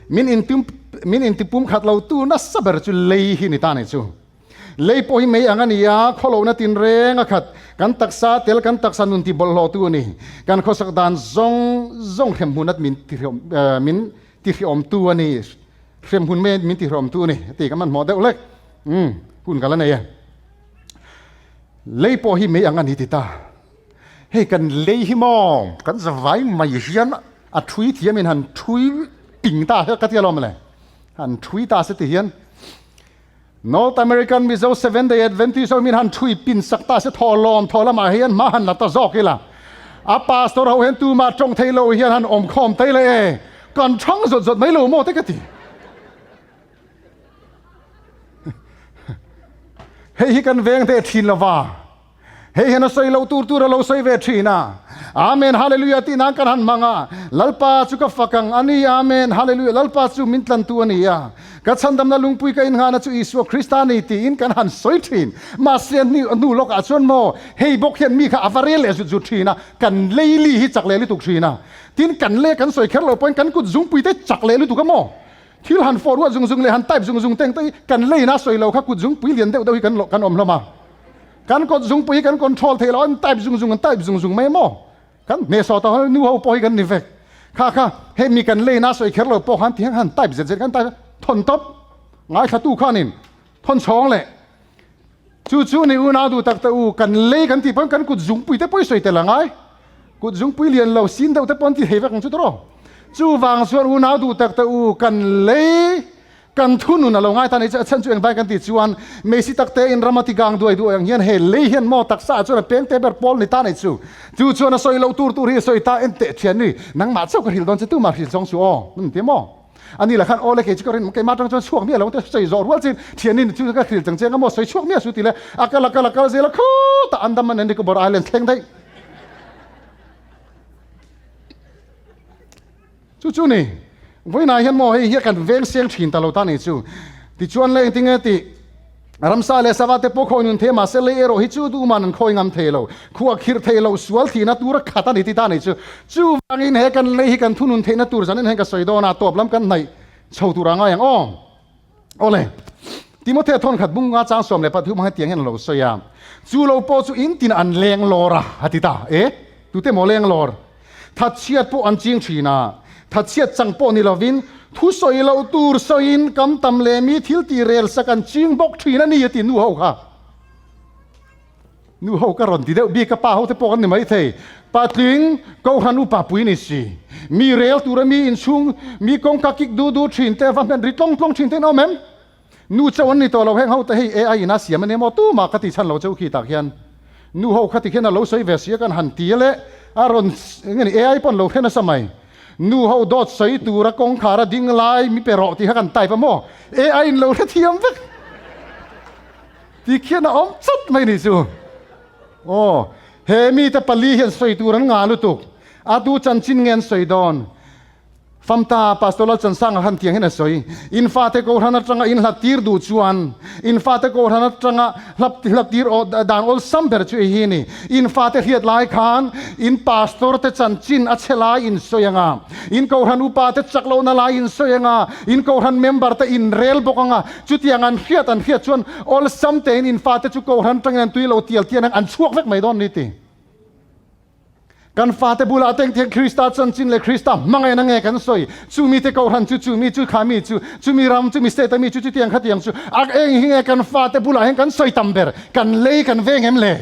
Min intum min inti pumkhat lo tu nasa ber chu lei hi ni ta nei chu. Lei pawh hi mei ang a ni a, khawlohna tinreng a khat. Kan taksa tel kan taksa nun ti bawlhhlawh tu a ni. Kan khawsak dan zawng zawng hremhmun at min tihriawm min tihriawm tu a ni. Hremhmun mai min tihriawm tu a ni tih ka hmanhmawh deuh hlek. Umm hun ka la nei e. Lei pawh hi mei ang a ni ti ta. Hei kan lei hi maw kan zavai mai hian a thui thiam in han thui ping ta ka ti alawm le. Han thui ta se ti hian. North American Mizo Seventh Day Adventist ho min han thui pin sak ta se thaw lawm thaw lamah hian hma han la ta zawk ila. A pastor ho hian tumah tawng thei lo hian han awm khawm tai le e. Kan thang zawt zawt mai lo maw te ka ti. Hei hi kan veng teh thin lova. Hei hian a sawi lo tur tur a lo sawi ve thin a. Amen Hallelujah tih nan kan han hmang a. Lalpa chu ka fak ang a ni Amen Hallelujah Lalpa chu min tlantu a ni a. Ka chhandamna lungpui ka innghahna chu Isua Krista a ni tiin kan han sawi thin. Mahse a hnu lawkah chuan maw hei bawk hian mi kha a va rel leh zut zut thin a. Kan leili hi chak leh lutuk thin a. Tin kan le kan sawi kher lo pawhin kan kut zungpui te chak leh lutuk a maw. Thil han forward zung zung leh han type zung zung teng te hi kan leina sawi lo kha kut zungpui lian deuh deuh hi kan awm hlawm a. Kan kawt zungpui hi kan control thei lo, an type zung zung, an type zung zung mai maw? Kan hnehsawh tawh nu ho pawh hi kan ni vek. Kha kha hei mi kan lane a sawi kher lo pawh khan ti hian han type zet zet kan type thawn tawp ngaithlatu khanin thawn chhawng leh chu chu ni unau duh tak te u kan lei kan tih pawn kan kut zungpui te pawh i sawi tel a ngai. Kut zungpui lian lo sin deuh te pawh an ti thei vek ang chu tawh. Chuvang chuan unau duh tak te u kan lei Kan thunun a lo ngai ta ni chu a chhan chu engvai kan tih chuan Meisi tak te in ram a ti gang duai duai ang hian he lei hian maw taksa ah chuan a peng te ber pawl ni ta nei chu. Chu chuan a sawi loh tur tur hi a sawi ta en teh thian ni nangmah chauh ka hril dawn che tumah hril zawng chu aw min ti maw? Ani la khan aw le kei chu ka rin keimah atang chuan chhuak miah lo te sawi zawh rual chin thian ni chu ka hril chang che anga maw sawi chhuak miah su ti le a kal a kal a kal zel a khutah Andaman and Nicobar Island thleng daih. Chu chu ni, vawiinah hian maw hei hi kan veng seng thin ta lo ta ni chu. Tichuan le engtinge tih ramsa leh sava te pawh khawi nun thei mahse lei erawh hi chu duhman an khawi ngam thei lo, khua khirh thei lo, sual thihna tura khat a ni ti ta ni chu. Chuvangin he kan lei hi kan thunun theihna tur zanin hian ka sawi dawn a, tawp lam kan hnaih chho tur a ngai ang aw. Awle, Timothea thawn khat bung nga chang 13 hmang hetiang hian a lo sawi a, Chu lo pawh chu in tin an leng lawr a, a ti ta. E, tute maw leng lawr? Thatchhiat pawh an ching thin a, thatchhiat chang pawh ni lovin thu sawi loh tur sawiin kam tam leh mi thil tih rel sak an ching bawk thin a ni, a ti nu ho kha. Nu ho ka rawn ti deuh bik a, pa ho te pawh kan ni maithei. Patling Kohhran upa pui ni si. Mi rel tura mi inchhung, mi kawngka kik du du thin te, va hmet ri tlawng tlawng thin te in awm em? Nu chauh an ni tawh lo, heng ho te hei AI in a siam a ni maw? Tumah ka ti chhan lo cheu khi tak hian. Nu ho kha ti khian a lo sawi ve si a kan han ti a le, a rawn eng nge ni AI pawh an lo hre nasa mai. Nu ho dawt sawi tura kawngkhar a ding lai mi pe rawh tih kha kan type a maw? AI in lo hrethiam vek. Ti khian a awm chat mai ni chu. Aw, he mite pali hian sawi tur an ngah lutuk. A tu chanchin nge an sawi dawn? Famta Pastor Lalchansanga khan tiang hian a sawi, In fate Kohhran atanga in hlat tir duh chuan, in fate Kohhran atanga hlap hlat tir aw dan awlsam ber chu i hi ni. In fate hriat lai khan in pastor te chanchin a chhe lai in sawi anga, in Kohhran upa te chak lohna lai in sawi anga, in Kohhran member te in rel bawk anga, Chutiang an hriat an hriat chuan awlsam tein in fate chu Kohhran tangin an tui lo tial tian ang an chhuak vek mai dawn ni ti. Kan fate bulah te engtiang Krista chanchin leh Krista hmangaihna nge kan sawi? Chumi te Kohhran chu, chumi chu kha mi chu, chumi ram, chumi state a mi chu, chutiang khatiang chu ak eng hi nge kan fate bulah hian kan sawi tam ber? Kan lei kan veng em le?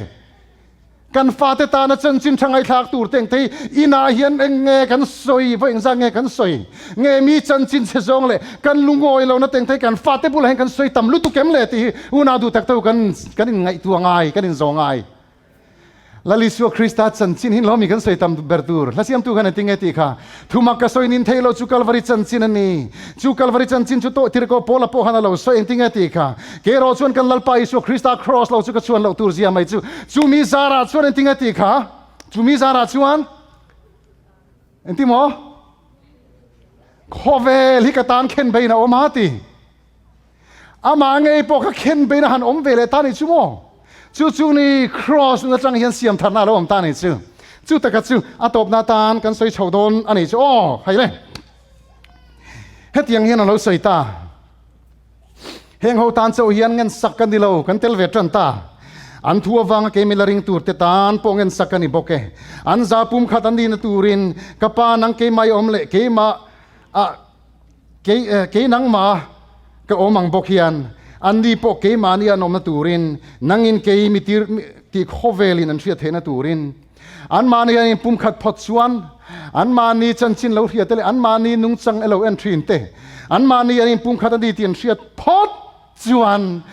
Kan fate tana chanchin tha ngaihthlak tur te engte hi inah hian eng nge kan sawi, vawi engzah nge kan sawi? Nge mi chanchin chhe zawng leh kan lungawi lohna te engte hi kan fate bulah hian kan sawi tam lutuk em le tih hi unau duh tak to kan kan inngaihtuah ngai, kan inzawh ngai. Lal Isua Krista chanchin hi lawmi kan sawi tam ber tur. Hla siamtu khan engtin nge tih kha? Thumak ka sawi nin thei lo chu Kalvari chanchin a ni. Chu Kalvari chanchin chu tawh tir ko Paula pawh khan a lo sawi engtin nge tih kha? Kei erawh chuan kan Lalpa Isua Krista Kraws lo chu ka chhuan loh tur zia mai chu. Chumi zarah chuan engtin nge tih kha? Chumi zarah chuan engtin maw? Khawvel hi ka tan khen bein a awm a ti. Amah ngei pawh kha khen bein a han awm ve leh ta ni chu maw? Chu chu ni Kraws nun atang hian siam tharna a lo awm ta ni chu. Chu taka chu a tawpna atan kan sawi chho dawn a ni chu aw hai le. Hetiang hian a lo sawi ta. Heng ho tan chauh hian ngen sak ka ni lo, kan tel ve tan ta. An thu avanga keimi la ring tur te tan pawh ngen sak ka ni bawk e. An za pum khat an nihna turin ka pa nang keimah i awm leh keimah a Kei, kei nangmah ka awm ang bawk hian anni pawh keimahni an awmna turin, nangin kei mi tir tih khawvelin an hriat theihna turin, anmahni an inpumkhat phawt chuan anmahni chanchin lo hriat te leh anmahni nungchang elo en thin te, anmahni an inpumkhat a ni tih an hriat phawt Chuan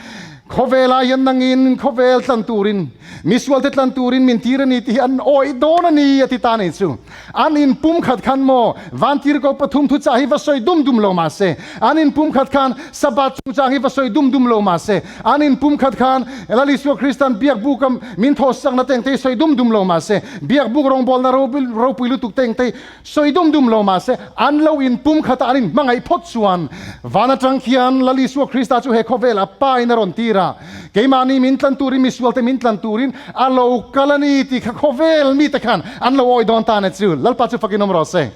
khawvelah hian nangin khawvel tlan turin, misualte tlan turin min tir a ni tih hi an awih dawn a ni a ti ta nei chu. An inpumkhat khan maw vantirhkoh pathum thuchah hi va sawi dum dum lo mah se, an inpumkhat khan Sabbath chungchang hi va sawi dum dum lo mah se, an inpumkhat khan Lal Isua Kristan biakbuka min thawhsakna te engte hi sawi dum dum lo mah se, biakbuk rawngbawlna ropui lutuk te engte hi Sawi dum dum lo mahse, an lo inpum khata an inhmangaih phawt chuan van atang khian Lal Isua Krista chu he khawvelah Pa in a rawn tir a, keimahni min tlan turin, misualte min tlan turin a lo kal a ni tih kha khawvel mite khan an lo awih dawn ta a ni chu. Lalpa chu fakin awm rawh se.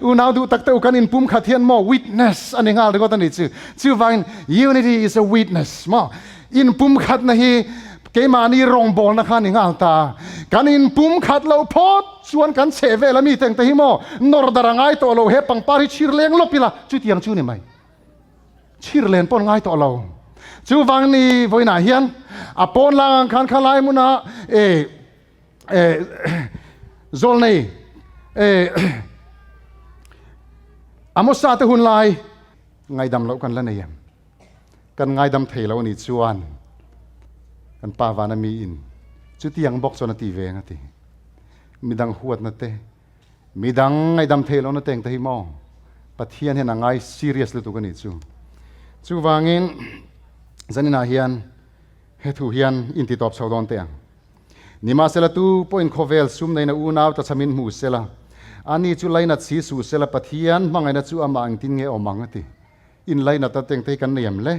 Unau duh tak te u kan inpum khat hian maw witness a ni nghal ringawt a ni chu. Chuvangin unity is a witness maw. Inpumkhatna hi keimahni rawngbawlna kha a ni nghal ta. Kan inpumkhat loh phawt chuan kan chheh vel a mite engte hi maw nawr dar a ngai tawh lo, he pangpar hi chhir leng lawp ila chutiang chu ni mai. Chhir len pawh an ngai tawh lo. Chuvang ni vawiinah hian a pawn lang ang khan khalai hmuna e e zawlnei e Amosa te hun lai ngaidam loh kan la nei em? Kan ngaidam thei lo a nih chuan kan pa vana miin chutiang bawk chuan a ti ve ang a ti. Midang huatna te, midang ngaihdam thei lohna te engte hi maw Pathian hian a ngai serious lutuk a nih chu. Chuvangin zaninah hian he thu hian intitawp chho dawn teh ang. Nimahsela tu pawhin khawvel sum neina unau tlachhamin hmu sela, ani chu lainat si suh sela Pathian hmangaihna chu amah engtin nge awm ang a ti. In lainat a tengte hi kan nei em le?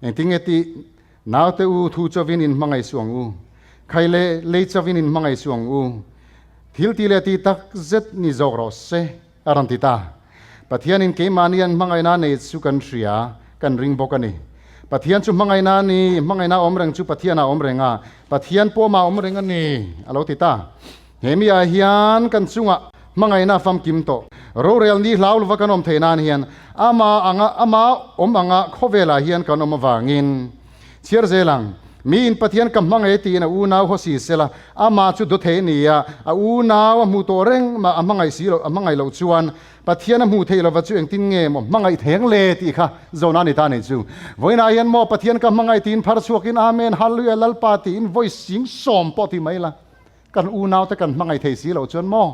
Engtin nge tih? Naute u, thu chovin in hmangaih suh ang u. Khai le lei chovin in hmangaih suh ang u. Thil ti leh ti tak zet ni zawk rawh se, a rawn ti ta. Pathianin keimahni an hmangaihna nei chu kan hria, kan ring bawk a ni. Pathian chu hmangaihna a ni, hmangaihna awm reng chu Pathianah awm reng a, Pathian pawmah awm reng a ni, a lo ti ta. He mi ah hian kan chungah hmangaihna famkim tawh. Rorel ni hlau lova kan awm theih nan hian ama anga ama awm anga khawvelah hian kan awm avangin chhiar zel ang. Miin Pathian ka hmangaih tiin a unau haw si sela, amah chu dawt thei a ni a, a unau a hmuh tawh reng mah a hmangaih si loh a hmangaih loh chuan Pathian a hmuh theih lova chu engtin nge maw hmangaih theng le tih kha zawhna a ni ta a nih chu. Vawiinah hian maw Pathian ka hmangaih tiin phar chhuakin Amen Hallelujah Lalpa tiin vawi sing sawm pawh ti mai la. Kan unaute kan hmangaih thei si loh chuan maw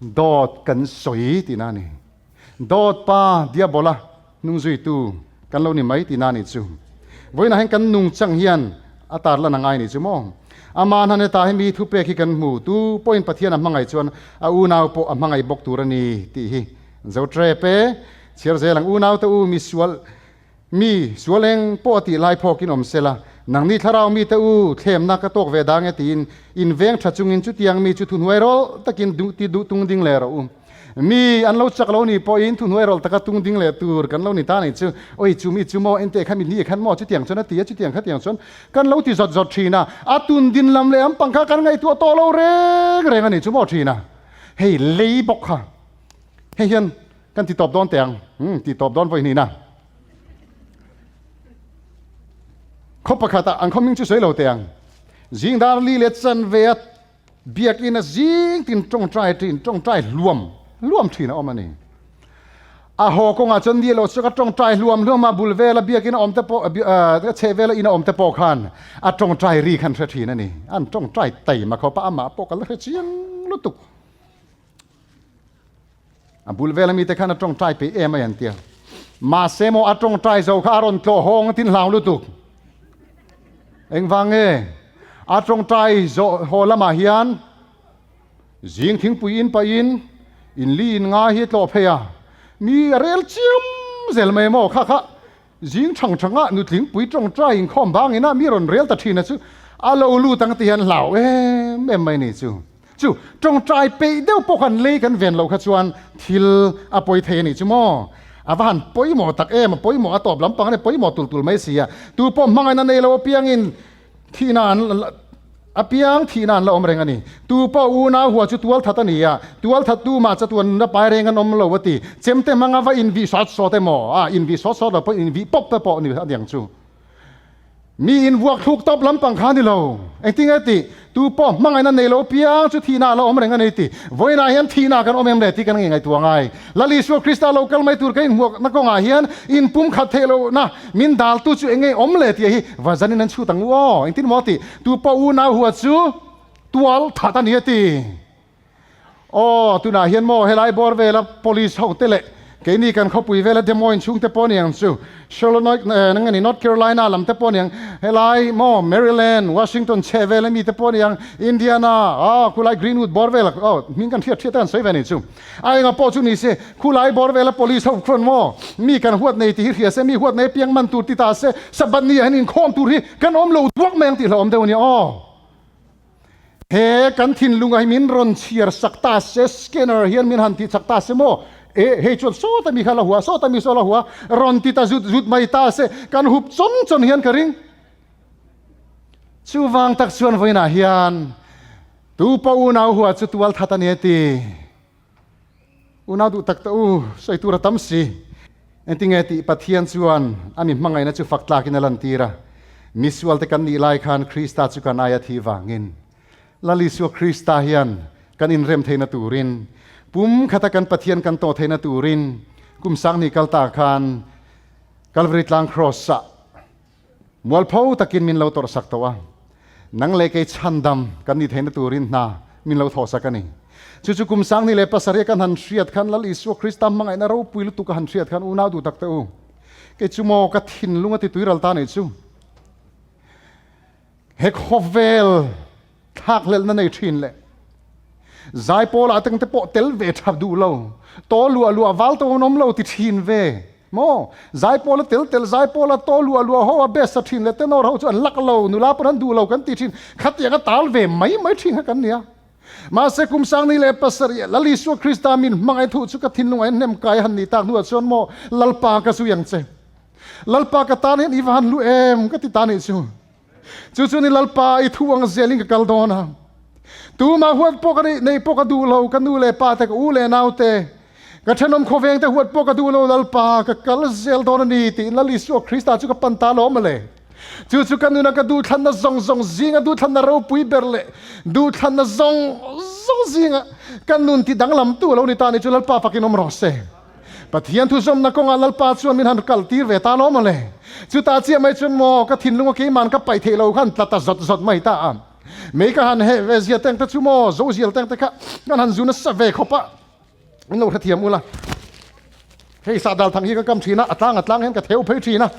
dawt kan sawi tihna a ni. Dawt pa diabola hnungzuitu kan lo ni mai tihna a nih chu. Vawiinah hian kan nungchang hian a tarlan a ngai a nih chu maw. Ama hnan heta hi mi thupek hi kan hmu, tu pawhin Pathian a hmangaih chuan a unau pawh a hmangaih bawk tur a ni tih hi zo trep e. Chhiar zel ang unaute u misual Mi, sual eng pawh a tih lai phawkin awm sela, nangni thlarau mite u, thlemna ka tawk ve dang e tiin in veng tha chungin chutiang mi chu thuhnuai rawlh takin duh ti duh tung ding leh rawh u. Mi, an lo chak lo ni pawhin thuhnuai rawlh taka tung ding leh tur kan lo ni ta nei chu, oi chu mi chu maw enteh kha mi ni khan maw chutiang chuan a ti a, chutiang khatiang chuan kan lo ti zawt zawt thin a, a tun din lam leh an pang kha kan ngaihtuah tawh lo reng reng a ni chu maw thin a, hei lei bawk kha hei hian Kan ti tawp dawn teh ang. Umm, ti tawp dawn vawi hnihna. Khaw pakhatah an khaw hming chu sawi lo teh ang. Zing dar li leh chanve a biakinn a zing tin tawngtai thin, tawngtai hluam hluam thin a awm a ni. A haw kawngah chuan ni lo chu ka tawngtai hluam hluam a, bul vela biakinn a awm te pawh, ka chheh vela in a awm te pawh khan a tawngtai ri khan hre thin a ni. An tawngtai taima khawp a, amah pawh ka la hre chiang lutuk. A bul vela mite khan a tawngtai peih em a an tia. Mahse maw a tawngtai zo kha a rawn tlawh hawng tin hlau lutuk. Engvang nge? A tawngtai zawh haw lamah hian zing thingpui in pahin in li in ngai hi a tlawh phei a. Mi a rel chiam zel mai maw kha kha zing thang thanga nutlingpui tawngtai inkhawm bangin a mi rawn rel ta thin a chu a lo lut ang ti hian hlau em em mai ni chu. Chu tawngtai peih deuh pawh khan lei kan ven loh kha chuan thil a pawi thei a nih chu maw? A va han pawimawh tak em, a pawimawh a tawp lampang a ni, pawimawh tul tul mai si a. Tu pawh hmangaihna nei lo apiangin thihna an apiang thihna an la awm reng a ni. Tu pawh unau hua chu tual that a ni a, tual that tu mah chatuan nunna pai reng an awm lo a ti. Chemte hmanga va invih sawt sawt emaw, a invih sawt sawt lo pawh invih pawp te pawh a ni aniang chu. Mi in vuak thluk tawp lampang kha a ni lo. Engtin nge tih? Tu pawh hmangaihna nei lo piang chu thihna a la awm reng a ni tih. Vawiinah hian thihna kan awm em le tih kan nge ngaihtuah ngai. Lal Isua Krista lo kal mai tur ka inhmuakna kawngah hian in pumkhat theih lohna min daltu chu eng nge awm le tih hi va zanin an chhut ang u aw. Engtin maw tih? Tu pawh unau hua chu tual that a ni a ti. Aw, tunah hian maw helai bawr vela police ho te leh keini kan khawpui vela Des Moines chhung te pawh niang chu, Charlotte nge ni North Carolina lam te pawh niang, helai maw Maryland, Washington chheh vela mi te pawh niang, Indiana, aw khulai Greenwood bawr vela aw hming kan hriat hriat te kan sawi ve ni chu. A enga pawh chu ni se, khulai bawr vela police ho khuan maw mi kan huat nei tih hi hria se, mi huat nei apiang man tur ti ta se, Sabbath ni ah hian inkhawm tur hi kan awm lo duak mai ang tih hlauhawm deuh a nia aw. He kan thinlung ah hi min rawn chhiar sak ta se, scanner hian min han tih chak ta se maw? E, hei chuan sawta mi kha la hua, sawta mi saw la hua, rawn ti ta zut zut mai ta se, kan hup chawn chawn hian ka ring. Chuvang tak chuan vawiinah hian tu pawh unau hua chu tual that a ni a ti. Unau duh tak ta u, sawi tur a tam si. Engtinge tih Pathian chuan a mi hmangaihna chu fak tlakin a lantir a. Misualte kan nih lai khan Krista chu kan aia thi vangin Lal Isua Krista hian kan inrem theihna turin, pum khata kan Pathian kan tawh theihna turin kum sanghnih kal ta khan Kalvari tlang Kraws-ah Mualpho takin min lo tawrhsak tawh a, nang leh kei chhandam kan nih theihna turin hna min lo thawhsak a ni. Chu chu kum 2007 kan han hriat khan Lal Isua Krista hmangaihna ropui lutuk a han hriat khan unau duh tak teh u, kei chu maw ka thinlung a ti tuiral ta nih chu. He khawvel thlakhlelhna nei thin leh zaipawlah teng te pawh tel ve tha duh lo, taw luah luah val to an awm lo ti thin ve maw? Zaipawla tel tel zaipawla taw luah luah ho a best a thin leh tenor ho chu an lak lo, nula pawn an duh lo kan ti thin, khatiang a tal ve mai mai thin kha kan nia. Mahse kum 2007 Lal Isua Krista min hmangaih thuh chu ka thinlungah hian hnem kai han nih tak hnuah chuan maw Lalpa ka zui ang che. Lalpa ka tan hian i va han hlu em ka ti ta nih chu. Chu chu ni Lalpa i thu ang zelin ka kal dawn a. Tumah huat pawh ka nei pawh ka duh lo, ka nu leh pa te, ka u leh nau te, ka thenawm khawveng te huat pawh ka duh lo, Lalpa ka kal zel dawn a ni tiin Lal Isua Krista chu ka pan ta lawm mawle. Chu chu ka nuna ka duhthlanna zawng zawng zinga duhthlanna ropui ber leh duhthlanna zawng zawng zinga ka nun ti danglamtu a lo ni ta ni chu Lalpa fakin awm rawh se. Pathian thuzawmna kawngah Lalpa chuan min han kal tir ve ta lawm ale. Chutah chiah mai chuan maw ka thinlunga keiman ka paih theih lo khan tla ta zawt zawt mai ta a. Mei ka han heh ve zia teng te chu maw zo zial teng te kha kan han zu nasa ve khawp a. Min lo hrethiam ula. Hei sahdal thang hi ka kam thin a, a tlang a tlang hian ka theu phei thin a.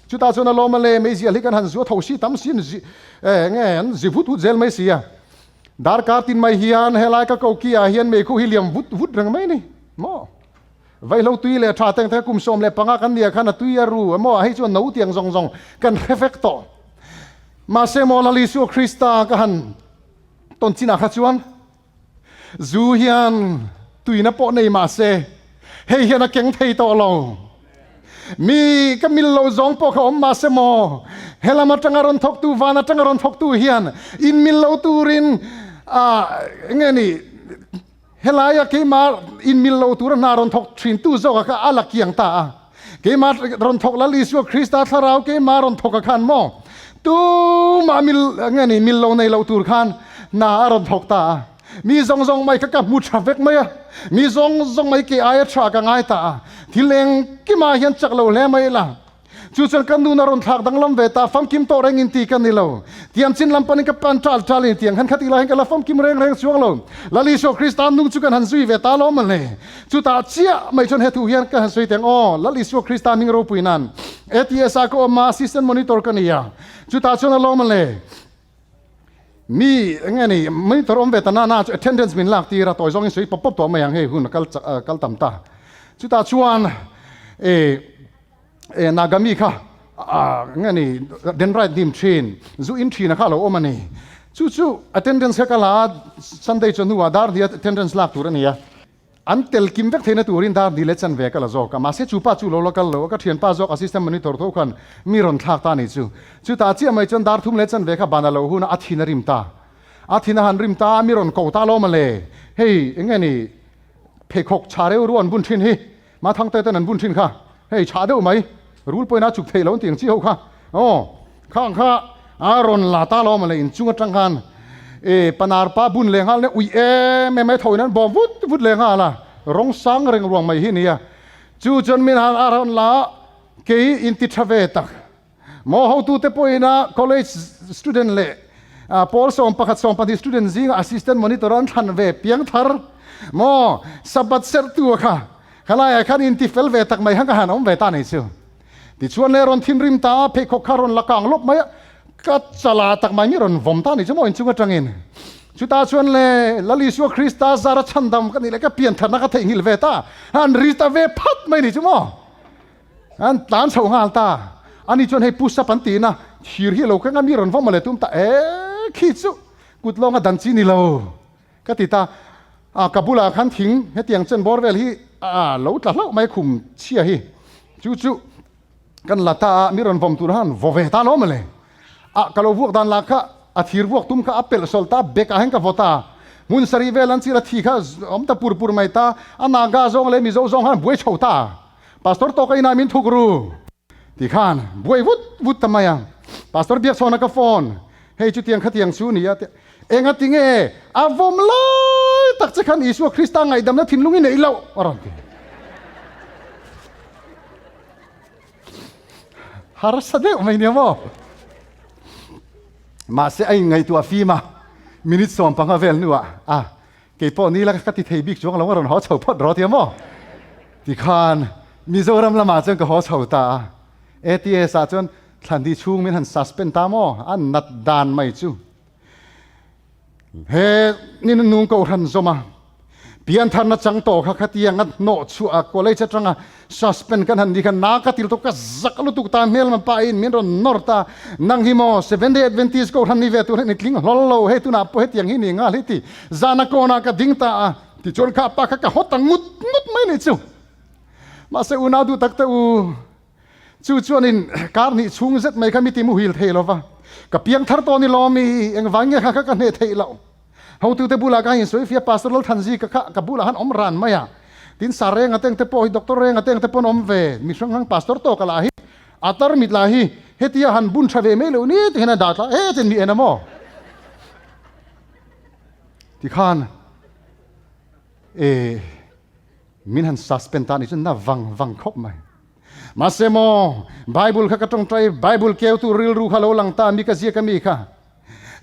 Chutah chuan a lawm ale mei zial hi kan han zu a tho si tam si an zi eh nge an zi vut vut zel mai si a. Darkar tin mai hian helai ka koki ah hian meikhu hi liam vut vut reng mai ni maw? Vaihlo tui leh tha teng te kum 15 kan nia khan a tui a ru emaw hei chuan no tiang zawng zawng kan hre vek tawh. Mahse maw Lal Isua Krista ka han tawn chinah kha chuan zu hian tuina pawh nei mahse hei hian a keng thei tawh lo. Mi ka mil lo zawng pawh kha awm mahse maw helam atanga rawn thawktu van atanga rawn thawktu hian in mil lo turin enge ni helaia keimah in mil lo tura hna rawn thawk thin tu zawka kha a la kiang ta a. Keimah rawn thawk Lal Isua Krista thlarau keimah rawn thawk a khan maw? Tumah mil nge ni mil lo nei lo tur khan hna a rawn thawk ta a. Mi zawng zawng mai kha ka hmu tha vek mai a, mi zawng zawng mai ke aia tha ka ngai ta a. Thil engkimah hian chak lo hle mai ila. Chu chuan ka nun a rawn thlak danglam ve ta, famkim tawh reng in ti ka ni lo. Tiang chin lam panin ka pan ṭal ṭal in tiang han khat ila hian ka la famkim reng reng chuang lo. Lal Isua Krista nung chu kan han zui ve ta lo mawle. Chutah chiah mai chuan he thu hian ka han sawi teng aw, Lal Isua Krista hming ropui nan ATS ah ka awm a, Assistant Monitor ka ni a. Chutah chuan a lo mawle. Mi eng nge ni monitor awm ve ta na na chu attendance min lak tir a, tawi zawngin sawi pawp pawp tawh mai ang hei hun a kal kal tam ta. Chutah chuan e. E Nagami kha nge ni den right dim thin zu in thina kha lo awm a ni. Chu chu attendance kha ka la a, Sunday chu hnuah dar hnih attendance lak tur a ni a. An tel kim vek theihna turin dar hnih leh chanve ka la zawk a. Mahse chu pa chu lo la kal lo a, ka thianpa zawk assistant monitor tho khan mi rawn thlak ta a ni chu. Chutah chiah mai chuan dar thum leh chanve kha ban a lo hun a, a thin a rim ta. A thin a han rim ta a, mi rawn ko ta lawm a le. Hei eng nge ni pheikhawk chha reu ru an bun thin hi. Ma thangte ten an bun thin kha, hei chhah deuh mai, rul pawhin a chuk theih lo an tih ang chi ho kha, aw khang kha a rawn la ta lo mawle inchung atang khan e panar pa bun leh nghal nia ui em em mai tho in an bawm vut vut leh nghal a, rawng sang reng ruang mai hi nia, chu chuan min han a rawn la kei inti tha ve tak. Maw hotute pawhin a college student leh pawl 11 12 student zinga assistant monitor an thlan ve piang thar maw Sabbath serhtu a kha khalaiah khan inti fel ve tak mai khan ka han awm ve ta nei chu. Tichuan le rawn thinrim ta a pheikhawk kha rawn la kang lawp mai a ka chala tak mai mi rawn vawm ta ni chu maw inchung atangin. Chutah chuan le Lal Isua Krista zara chhandam ka nih leh ka piantharna ka theihnghilh ve ta han ri ta ve phat mai ni chu maw. An tlan chho nghal ta. Ani chuan hei push up an tiin a, thir hi a lo keng a, mi rawn vawm a le tum ta e khi chu kut lawnga dan chi ni lo ka ti ta. A ka bulah khan thing hetiang chen bawr vel hi a lo tla hlauh mai khum chhia hi chu chu kan la ta a, mi rawn vawm tur khan vaw ve ta lo mawle. A ka lo vuak dan lah kha a thir vuak tum kha a pelh sawlh ta, bek ah hian ka vaw ta. Hmun sarih vel an chil a thi kha awm ta pur pur mai ta, a Naga zawng leh Mizo zawng khan buai chho ta. Pastor tawka inah min thuk ru ti khan buai vut vut ta mai a. Pastor Biakchhawna ka phone, hei chutiang khatiang chu ni a ti. Enga ti nge a vawm lai tak che khan Isua Krista ngaihdamna thinlung i neih loh a rawn ti. Harsa deuh mai nia maw? Mahse a inngaihtuah fim a, minute 15 vel hnuah a Kei pawh ni la ka ti thei bik chuang lo a rawn haw chho phawt rawh tia maw? Tikhan Mizoram lamah chuan ka haw chho ta a, ATS ah chuan thlanti chhung min han suspend ta maw? A nat dan mai chu he ni nung kohhran zawm a, piantharna chang tawh kha khatiang a hnawh chhuah a college atanga Suspend kan han ni khan na ka til tawp ka zak lutuk ta hmel man pa in min rawn nawr ta nang hi maw Seventh Day Adventist kohhran ni ve tur hi ni tling hlawl lo hei tunah pawh hetiang hi ni nghal hi ti zana kawnah ka ding ta a tichuan kha pa kha ka haw ta ngut ngut mai ni chu mahse unau duh tak te u chu chuanin kar hnih chhung zet mai kha mi ti muhil thei lova ka piang thar tawh ni lawm i engvang nge kha kha ka hneh theih loh. Hotute bulah ka insawi fia Pastor Lalthanzi ka kha ka bulah han awm ran mai a. Tin Sir Renga teng te pawh hi Doctor Renga teng te pawn awm ve. Mi hrang hrang Pastor tawk a lah hi a tarmit lah hi hetia han bun tha ve mai loh ni ti hian a dah tla he chen mi en a maw? Tikhan e min han suspend ta ni chu na vang vang khawp mai. Mahse maw Bible kha ka tawngtai Bible keutu rilru kha lo lang ta mi ka ziak a mi kha.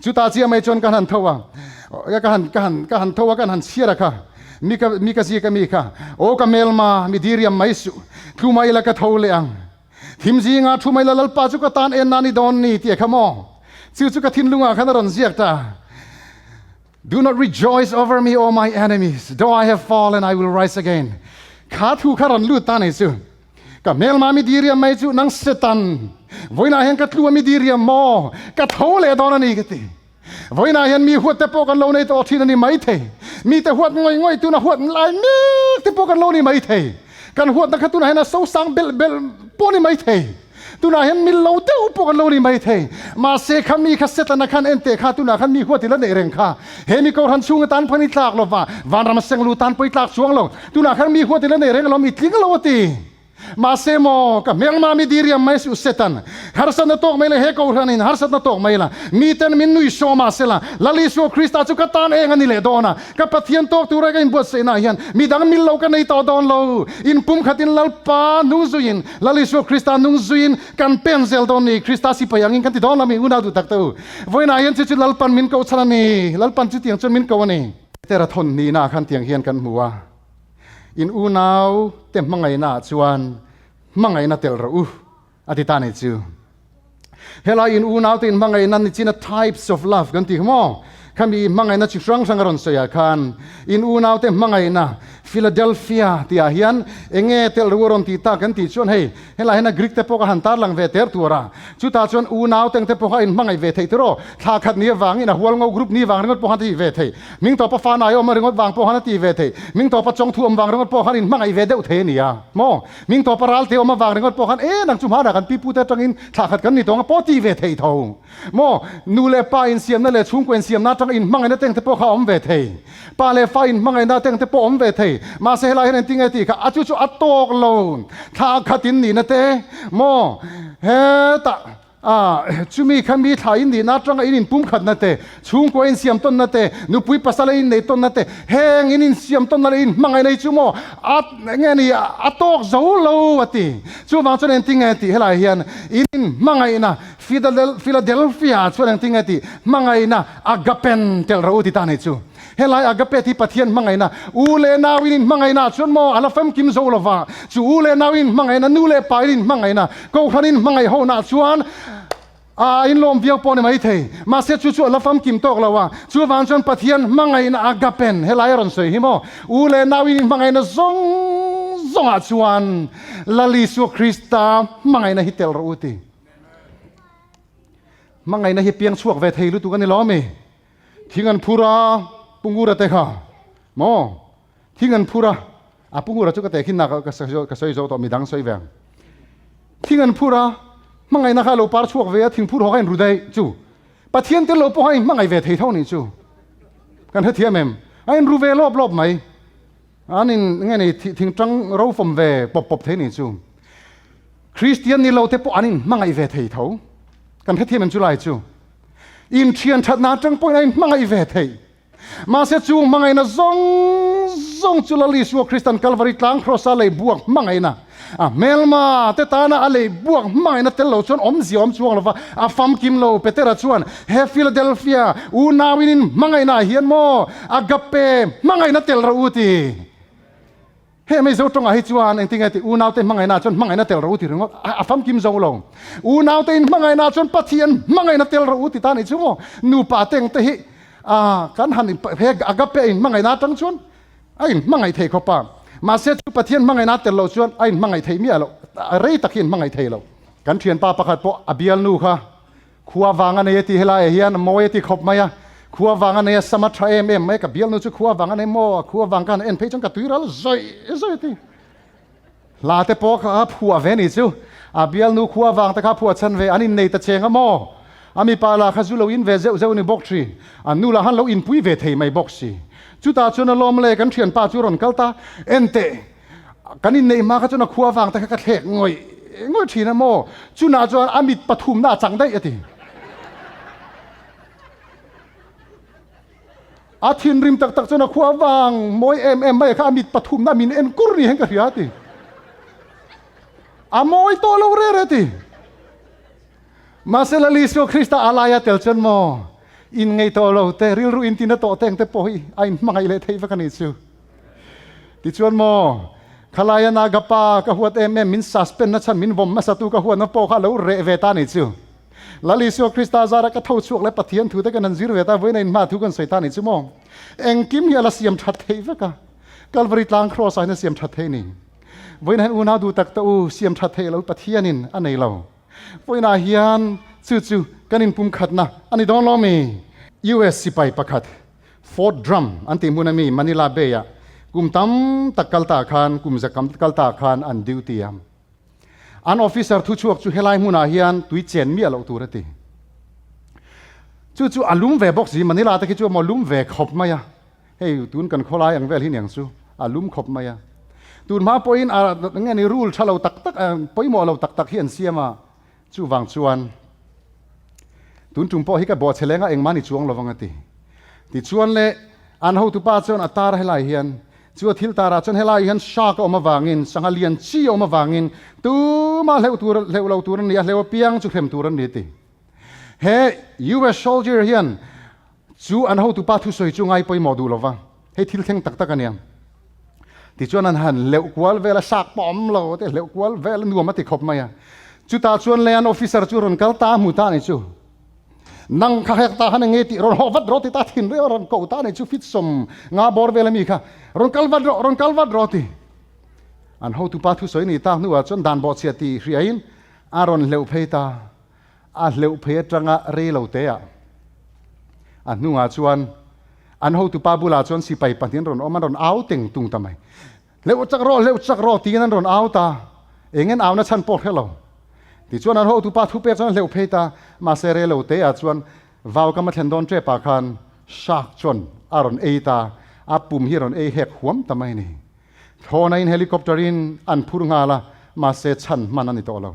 Chutah chiah mai chuan ka han tho a, ka han ka han ka han tho a, ka han chhiar a kha, mi ka mi ka zik a mi kha, aw ka melma, mi diriam mai suh, thu mai la ka tho leh ang, thim zinga thu mai la Lalpa chu ka tan en nan i dawn ni tih a kha maw? Chu chu ka thinlungah khan a rawn ziak ta. Do not rejoice over me, O my enemies, though I have fallen, I will rise again. Kha thu kha rawn lut ta nei chu. Ka hmelma mi diriam mai chu nang Satan, vawiinah hian ka tlu a mi diriam maw? Ka tho leh dawn a ni ka ti. Vawiinah hian mi huat te pawh kan lo nei tawh thin a ni maithei. Mite huat ngawih ngawih tuna huat lai mek te pawh kan lo ni maithei. Kan huatna kha tunah hian a sosang belh belh pawh a ni maithei. Tunah hian mil lo deuh pawh kan lo ni maithei. Mahse kha mi kha Setana khan en teh kha tunah khan mi huat i la neih reng kha. He mi kohhran chhunga tan pawhin i tlak lo va, vanram a senglu tan pawh i tlak chuang lo. Tunah khan mi huat i la neih reng alawm, i tling lo a ti. Mahse maw, ka hmelma mi diriam mai suh Setan, harsatna tawk mai la he kohhranin harsatna tawk mai la, miten min nui saw mahsela, Lal Isua Krista chu ka tan eng a ni leh dawn a, ka Pathian tawk tura ka inbuatsaihnaah hian midang mil lo ka nei tawh dawn lo. Inpumkhatin Lalpa nung zuiin, Lal Isua Krista nung zuiin kan pen zel dawn ni, Krista sipai angin kan ti dawn lo mi unau duh tak te u. Vawiinah hian chu chu Lalpan min koh chhan a ni, Lalpan chutiang chuan min ko a ni. Tera thawn nihnaah khan tiang hian kan hmu a. In unau te hmangaihna ah chuan hmangaihna tel rawh u, a ti ta ni chu. Helai in unau te in hmangaihna ni china types of love kan ti kha maw? Khami hmangaihna chi hrang hrang a rawn sawi ah khan in unau te hmangaihna Philadelphia tih ah hian enge tel rawh u a rawn ti ta kan tih chuan hei Helai hian a Greek te pawh ka han tarlang ve ter tur a, chutah chuan unau teng te pawh kha inhmangaih ve theih tiraw? Thla khat ni avangin a hualngo group ni vang ringawt pawh khan a ti ve thei. Hming tawpa fa nai awm ringawt vang pawh khan a ti ve thei. Hming tawpa chawngthu awm vang ringawt pawh khan inhmangaih ve deuh thei a nia maw? Hming tawpa ralte awm avang ringawt pawh khan e nang chu hmanah kan pipute atangin thla khat kan ni tawng a pawh ti ve thei tho maw? Nu leh pa insiamna leh chhungkua insiamna atanga inhmangaihna teng te pawh kha a awm ve thei. Pa leh fa inhmangaihna teng te pawh awm ve thei. Mahse helai hian engtin nge tih kha a chu chu a tawk lo. Thla khat in nihna te maw hetah ah chumi kha mi thla in nihna atanga in inpumkhatna te, chhungkua insiam tawnna te, nupui pasal a innei tawnna te, heng in insiam tawnna leh inhmangaihna hi chu maw a nge ni a tawk zo lo a ti. Chuvang chuan engtin nge tih helai hian in inhmangaihna Philadelphia chuan engtin nge tih hmangaihna agapen tel rawh u ti ta nei chu. Helai agape hi Pathian hmangaihna u leh nau in inhmangaihna chuan maw a la famkim zo lova, chu u leh nau in inhmangaihna, nu leh pa in inhmangaihna, kohhran in hmangaih ho nah chuan a inlawm viau pawh ni mai thei. Mahse chu chu a la famkim tawk lo a, chuvang chuan Pathian hmangaihna agapen helai a rawn sawi hi maw u leh nau in inhmangaihna zawng zawngah chuan Lal Isua Krista hmangaihna hi tel rawh u ti. Hmangaihna hi piang chhuak ve thei lutuk a ni lo ami? Thing an phur a, Pu Ngura te kha maw? Thing an phur a, a Pu Ngura chu ka tehkhin nak ka sawi zo tawh midang sawi ve ang. Thing an phur a, hmangaihna kha a lo par chhuak ve a, thing phur ho kha in ru daih chu. Pathian tel lo pawh kha in hmangaih ve thei tho nih chu. Kan hrethiam em? A in ru ve lawp lawp mai. An in nge ni thing tang ro fawm ve pawp pawp thei nih chu. Kristian ni lo te pawh an in hmangaih ve thei tho. Kan hrethiam em chu lai chu. In thian that na tang pawhin an in hmangaih ve thei. Mahse chung hmangaihna zawng zawng chu Lal Isua Kristan Kalvari tlang Kross-a lei buak hmangaihna, a hmelma te tana a lei buak hmangaihna tel lo chuan awmzia awm chuang lova a famkim lo. Petera chuan he Philadelphia unauin in hmangaihna ah hian maw agape hmangaihna tel rawh u ti. He Mizo tawngah hi chuan engtin nge tih unaute hmangaihna chuan hmangaihna tel rawh u ti ringawt a famkim zo lo. Unaute in hmangaihna chuan Pathian hmangaihna tel rawh u ti ta nih chu maw? Nupa teng te hi a kan han he agape in hmangaihna atang chuan a in hmangaih thei khawp a. Mahse chu Pathian hmangaihna tel lo chuan a in hmangaih thei miah lo. Rei tak hi in hmangaih thei lo. Kan thianpa pakhat pawh a bialnu kha Khua vang a nei a ti helaiah hian a mawi a ti khawp mai a, khua vang a nei a sam a tha em em mai a, ka bialnu chu khua vang a nei maw, khua vang ka han en phei chuan ka tui ral zawih zawih a ti. Hla te pawh kha a phuah ve ni chu, a bialnu khua vang te kha a phuah chhan ve, an innei ta cheng a maw, a mipa lah kha zu lo in ve zeuh zeuh ni bawk thin, an nu lah han lo inpui ve thei mai bawk si. Chutah chuan a lawm le kan thianpa chu a rawn kal ta, en teh, Kan inneih hma kha chuan a khua vang te kha ka thlek ngawih ngawih thin a maw? Chunah chuan a mit pathumna a chang daih a ti. A thinrim tak tak chuan a khua vang mawi em em mai kha a mit pathumna min en kur ni hian ka hria a ti. A mawi tawh lo re re a ti. Mahse Lal Isua Krista a laia tel chuan maw inngeih tawh lo te, rilru intina tawh te ang te pawh hi a inhmangaih leh theih vek a nih chu. Tichuan maw, khalaia Naga pa ka huat em em, min suspend na chhan min vawm hmasa tu ka huatna pawh kha a lo reh ve ta a nih chu. Lal Isua Krista zara ka tho chhuak leh Pathian thu te kan han zir ve ta, vawiin a inhma thu kan sawi ta a nih chu maw. Engkim hi a la siam that theih vek a, Kalvari tlang Kraws ah hian a siam that theih a ni. Vawiin hian unau duh tak te u, siam that theih lo Pathianin a nei lo. Vawiinah hian chu chu kan inpumkhatna a ni dawn lo mi? US sipai pakhat Fort Drum an tih hmun ami Manila Bay-ah kum tam tak kal ta khan, kum za kam kal ta khan an duty a. An officer thuchhuak chu helai hmunah hian tui chen miah loh tur a ti. Chu chu a lum ve bawk si, Manila te khi chu a maw lum ve khawp mai a. Hei tun kan khawlai ang vel hi niang chu a lum khawp mai a. Tun hma pawhin a nge ni rule tha lo tak tak pawimawh lo tak tak hi an siam a, chuvang chuan tun tum pawh hi ka bawhchhe leng a engmah ni chuang lovang a ti. Tichuan le an hotupa chuan a tar helai hian chu a thil tarah chuan helai hian shark a awm avangin sangha lian chi a awm avangin tumah hleuh tur hleuh lo tur a ni a, hleuh apiang chu hrem tur an ni a ti. He US soldier hian Chu an hotupa thusawi chu ngai pawimawh duh lova, hei thil thleng tak tak a nia. Tichuan an han leuh kual vel a, sak pawh awm lo te leuh kual vel a nuam a ti khawp mai a. Chutah chuan lei an officer chu rawn kal ta a hmu ta a ni chu. Nang kha hek ta khan eng nge tih rawn hawh vat rawh ti ta thin reuh a rawn koh ta a ni chu fit 50 bawr vel a mi kha rawn kal vat rawh, rawn kal vat rawh ti. An hotupa thusawi ni tak hnuah chuan dan bawhchhia tih hriain a rawn hleuh phei ta. A hleuh phei atanga rei lo te ah a hnungah chuan an hotupa bulah chuan sipai pahnih an rawn awm, an rawn au teng tung ta mai. Hleuh chak rawh, hleuh chak rawh tiin an rawn au ta. Eng en auna chhan pawh hre lo. Tichuan an hotupa thu pek chuan an hleuh phei ta. Mahse rei lo te ah chuan vau kam a thlen dawn tep ah khan shark chuan a rawn ei ta, a pum hi a rawn ei hek huam ta mai a ni. Thlawhna in helicopter in an phur nghal a, mahse chhan hman a ni tawh lo.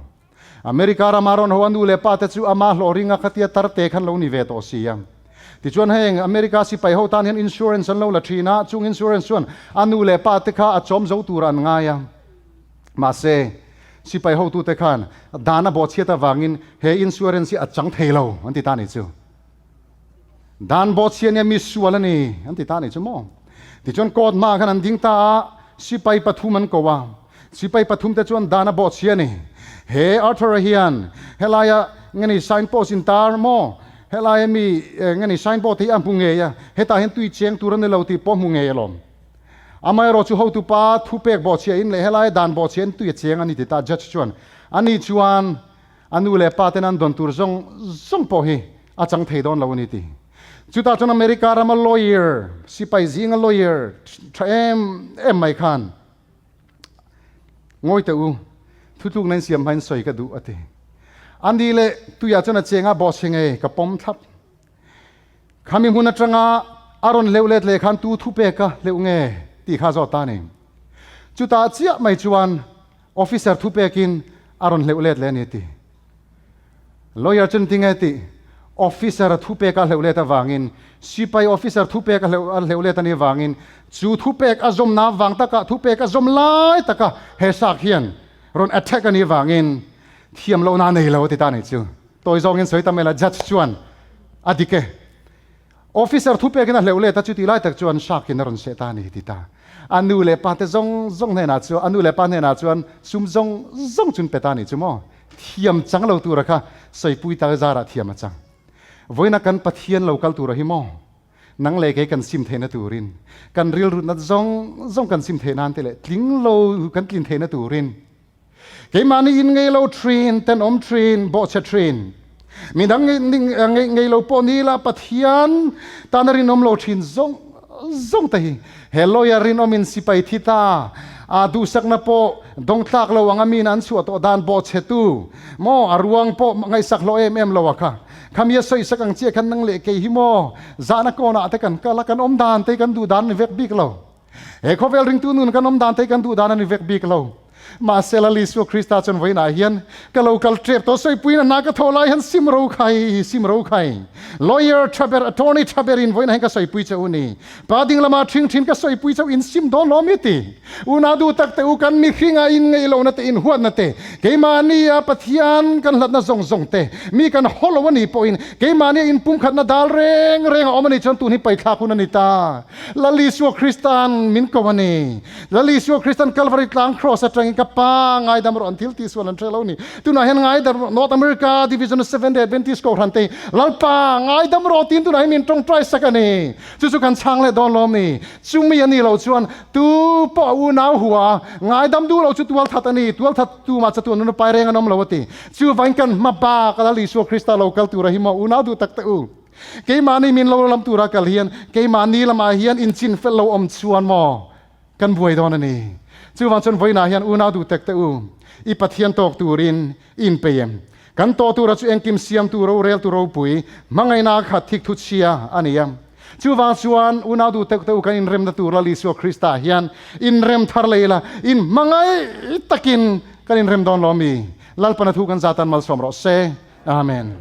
America rama rawn ho a nu leh pa te chu ama hlawh ringa khatia tar te khan lo ni ve tawh si a. Tichuan heng America sipai ho tan hian insurance an lo la thin a, chung insurance chuan a nu leh pa te kha a chawm zo tur an ngai a. Mahse, sipai hotute khan dan a bawhchhiat avangin he insurance hi a chang thei lo an ti ta ni chu. Dan bawhchhiat nia mi sual a ni an ti ta ni chu maw. Tichuan court hmaah khan an ding ta a, sipai pathum an ko a. Sipai pathum te chuan dan a bawhchhia a ni. He Arthur-a hian helaia nge ni signpost in tar maw? Helaia mi nge ni signboard hi a hmu ngei a, hetah hian tui cheng tur a ni lo tih pawh a hmu ngei alawm. Amaherawh chu hotupa thupek bawhchhia in leh helaia dan bawhchhia in tui a cheng a ni ti ta judge chuan ani chuan a nu leh pa ten an dawn tur zawng zawng pawh hi a chang thei dawn lo a ni ti. Chutah chuan America rama lawyer, sipai zinga lawyer tha em em mai khan Ngawi teh u, thutlukna in siam hmain sawi ka duh a ti. Ani leh tuiah chuan a cheng a, boss hi nge ka pawm thlap. Khami hmun atanga a rawn hleuh let leh khan tu thu pek a hleuh nge tih kha zawt ta a ni. Chutah chiah mai chuan officer thu pekin a rawn hleuh let leh a ni a ti. Lawyer chu engtin nge tih? Officer a thupek a hleuh let avangin, sipai officer thupek a hleuh let a nih avangin, chu thupek a zawmna avang taka thupek a zawm lai taka he shark hian rawn attack a nih avangin thiam lohna a nei lo a ti ta a nih chu. Tawi zawngin sawi ta mai la, judge chuan a dik e. Officer thupekin a hleuh let a, chuti lai tak chuan shark in a rawn seh ta a ni ti ta. A nu leh pa te zawng zawng hnenah chuan, a nu leh pa hnenah chuan sum zawng zawng chun pe ta a nih chu maw? Thiam chang lo tura kha sawipui tak zarah thiam a chang. Vawiina kan Pathian lo kal tura hi maw? Nang leh kei kan sim theihna turin, kan rilrutna zawng zawng kan sim theih nan te leh tling lo kan tlin theihna turin, Keimahni in ngei lo thin, tenawm thin, bawhchhe thin. Midang ngei lo pawh ni ila Pathian tana rinawm lo thin zawng zawng te hi he lawyer rinawmin sipai thi ta a duhsakna pawh dawngtlak lo anga min an chhuah tawh dan bawhchhe tu maw a ruang pawh ngaihsak hlawh em em lo a kha khami a sawisak ang chiah khan nang leh kei hi maw zahna kawnah te kan kal a kan awm dan te kan duh dan ni vek bik lo. He khawvel ringtu nun kan awm dan te kan duh dan a ni vek bik lo. Mahse Lal Isua Krista chuan vawiinah hian ka lo kal tep tawh sawipuiin a hna ka thawh lai hian sim ro khai, sim ro khai. Lawyer tha ber, attorney tha berin vawiinah hian ka sawipui che u ni. Pa ding lama thing thin ka sawipui chauh in sim dawn lo mi ti. Una duh tak te u kan mihringa in ngeih lohna te in huatna te, keimahnia Pathian kan hlatna zawng zawng te, mi kan haw lo a nih pawhin keimahnia inpumkhatna dal reng reng a awm a nih chuan tun hi paithlak hun a ni ta. Lal Isua Kristan min ko a ni. Lal Isua Kristan Kalvari tlang cross atangin ka pa ngaidam rawh an thil tih sual an hre lo ni. Tunah hian ngaidam rawh North America Division of Seventh Day Adventist Kohhran te Lalpa ngaidam rawh tiin tunah hian min tawngtai sak a ni. Chu chu kan chhang leh dawn lawm ni. Chumi a nih loh chuan tu pawh a unau hua ngaidam duh lo chu tual that a ni. Tual that tu mah chatuan nun a pai reng an awm lo a ti. Chuvangin kan hma bak a Lal Isua Krista lo kal tura hi maw unau duh tak te u. Keimahni min lo lam tura kal hian keimahni lamah hian inchin fel lo awm chuan maw kan buai dawn a ni. Chuvang chuan vawiinah hian unau duh tek teh u, i Pathian tawk turin i inpei em? Kan tawh tura chu engkim siamtu roreltu ropui, hmangaihna khat thik thu chhia a ni a. Chuvang chuan unau duh teuh teuh kan inremna tur Lal Isua Krista hian inrem thar leh ila, inhmangaih takin kan inrem dawn lo mi? Lalpana thu kan zatan malsawm rawh se. Amen.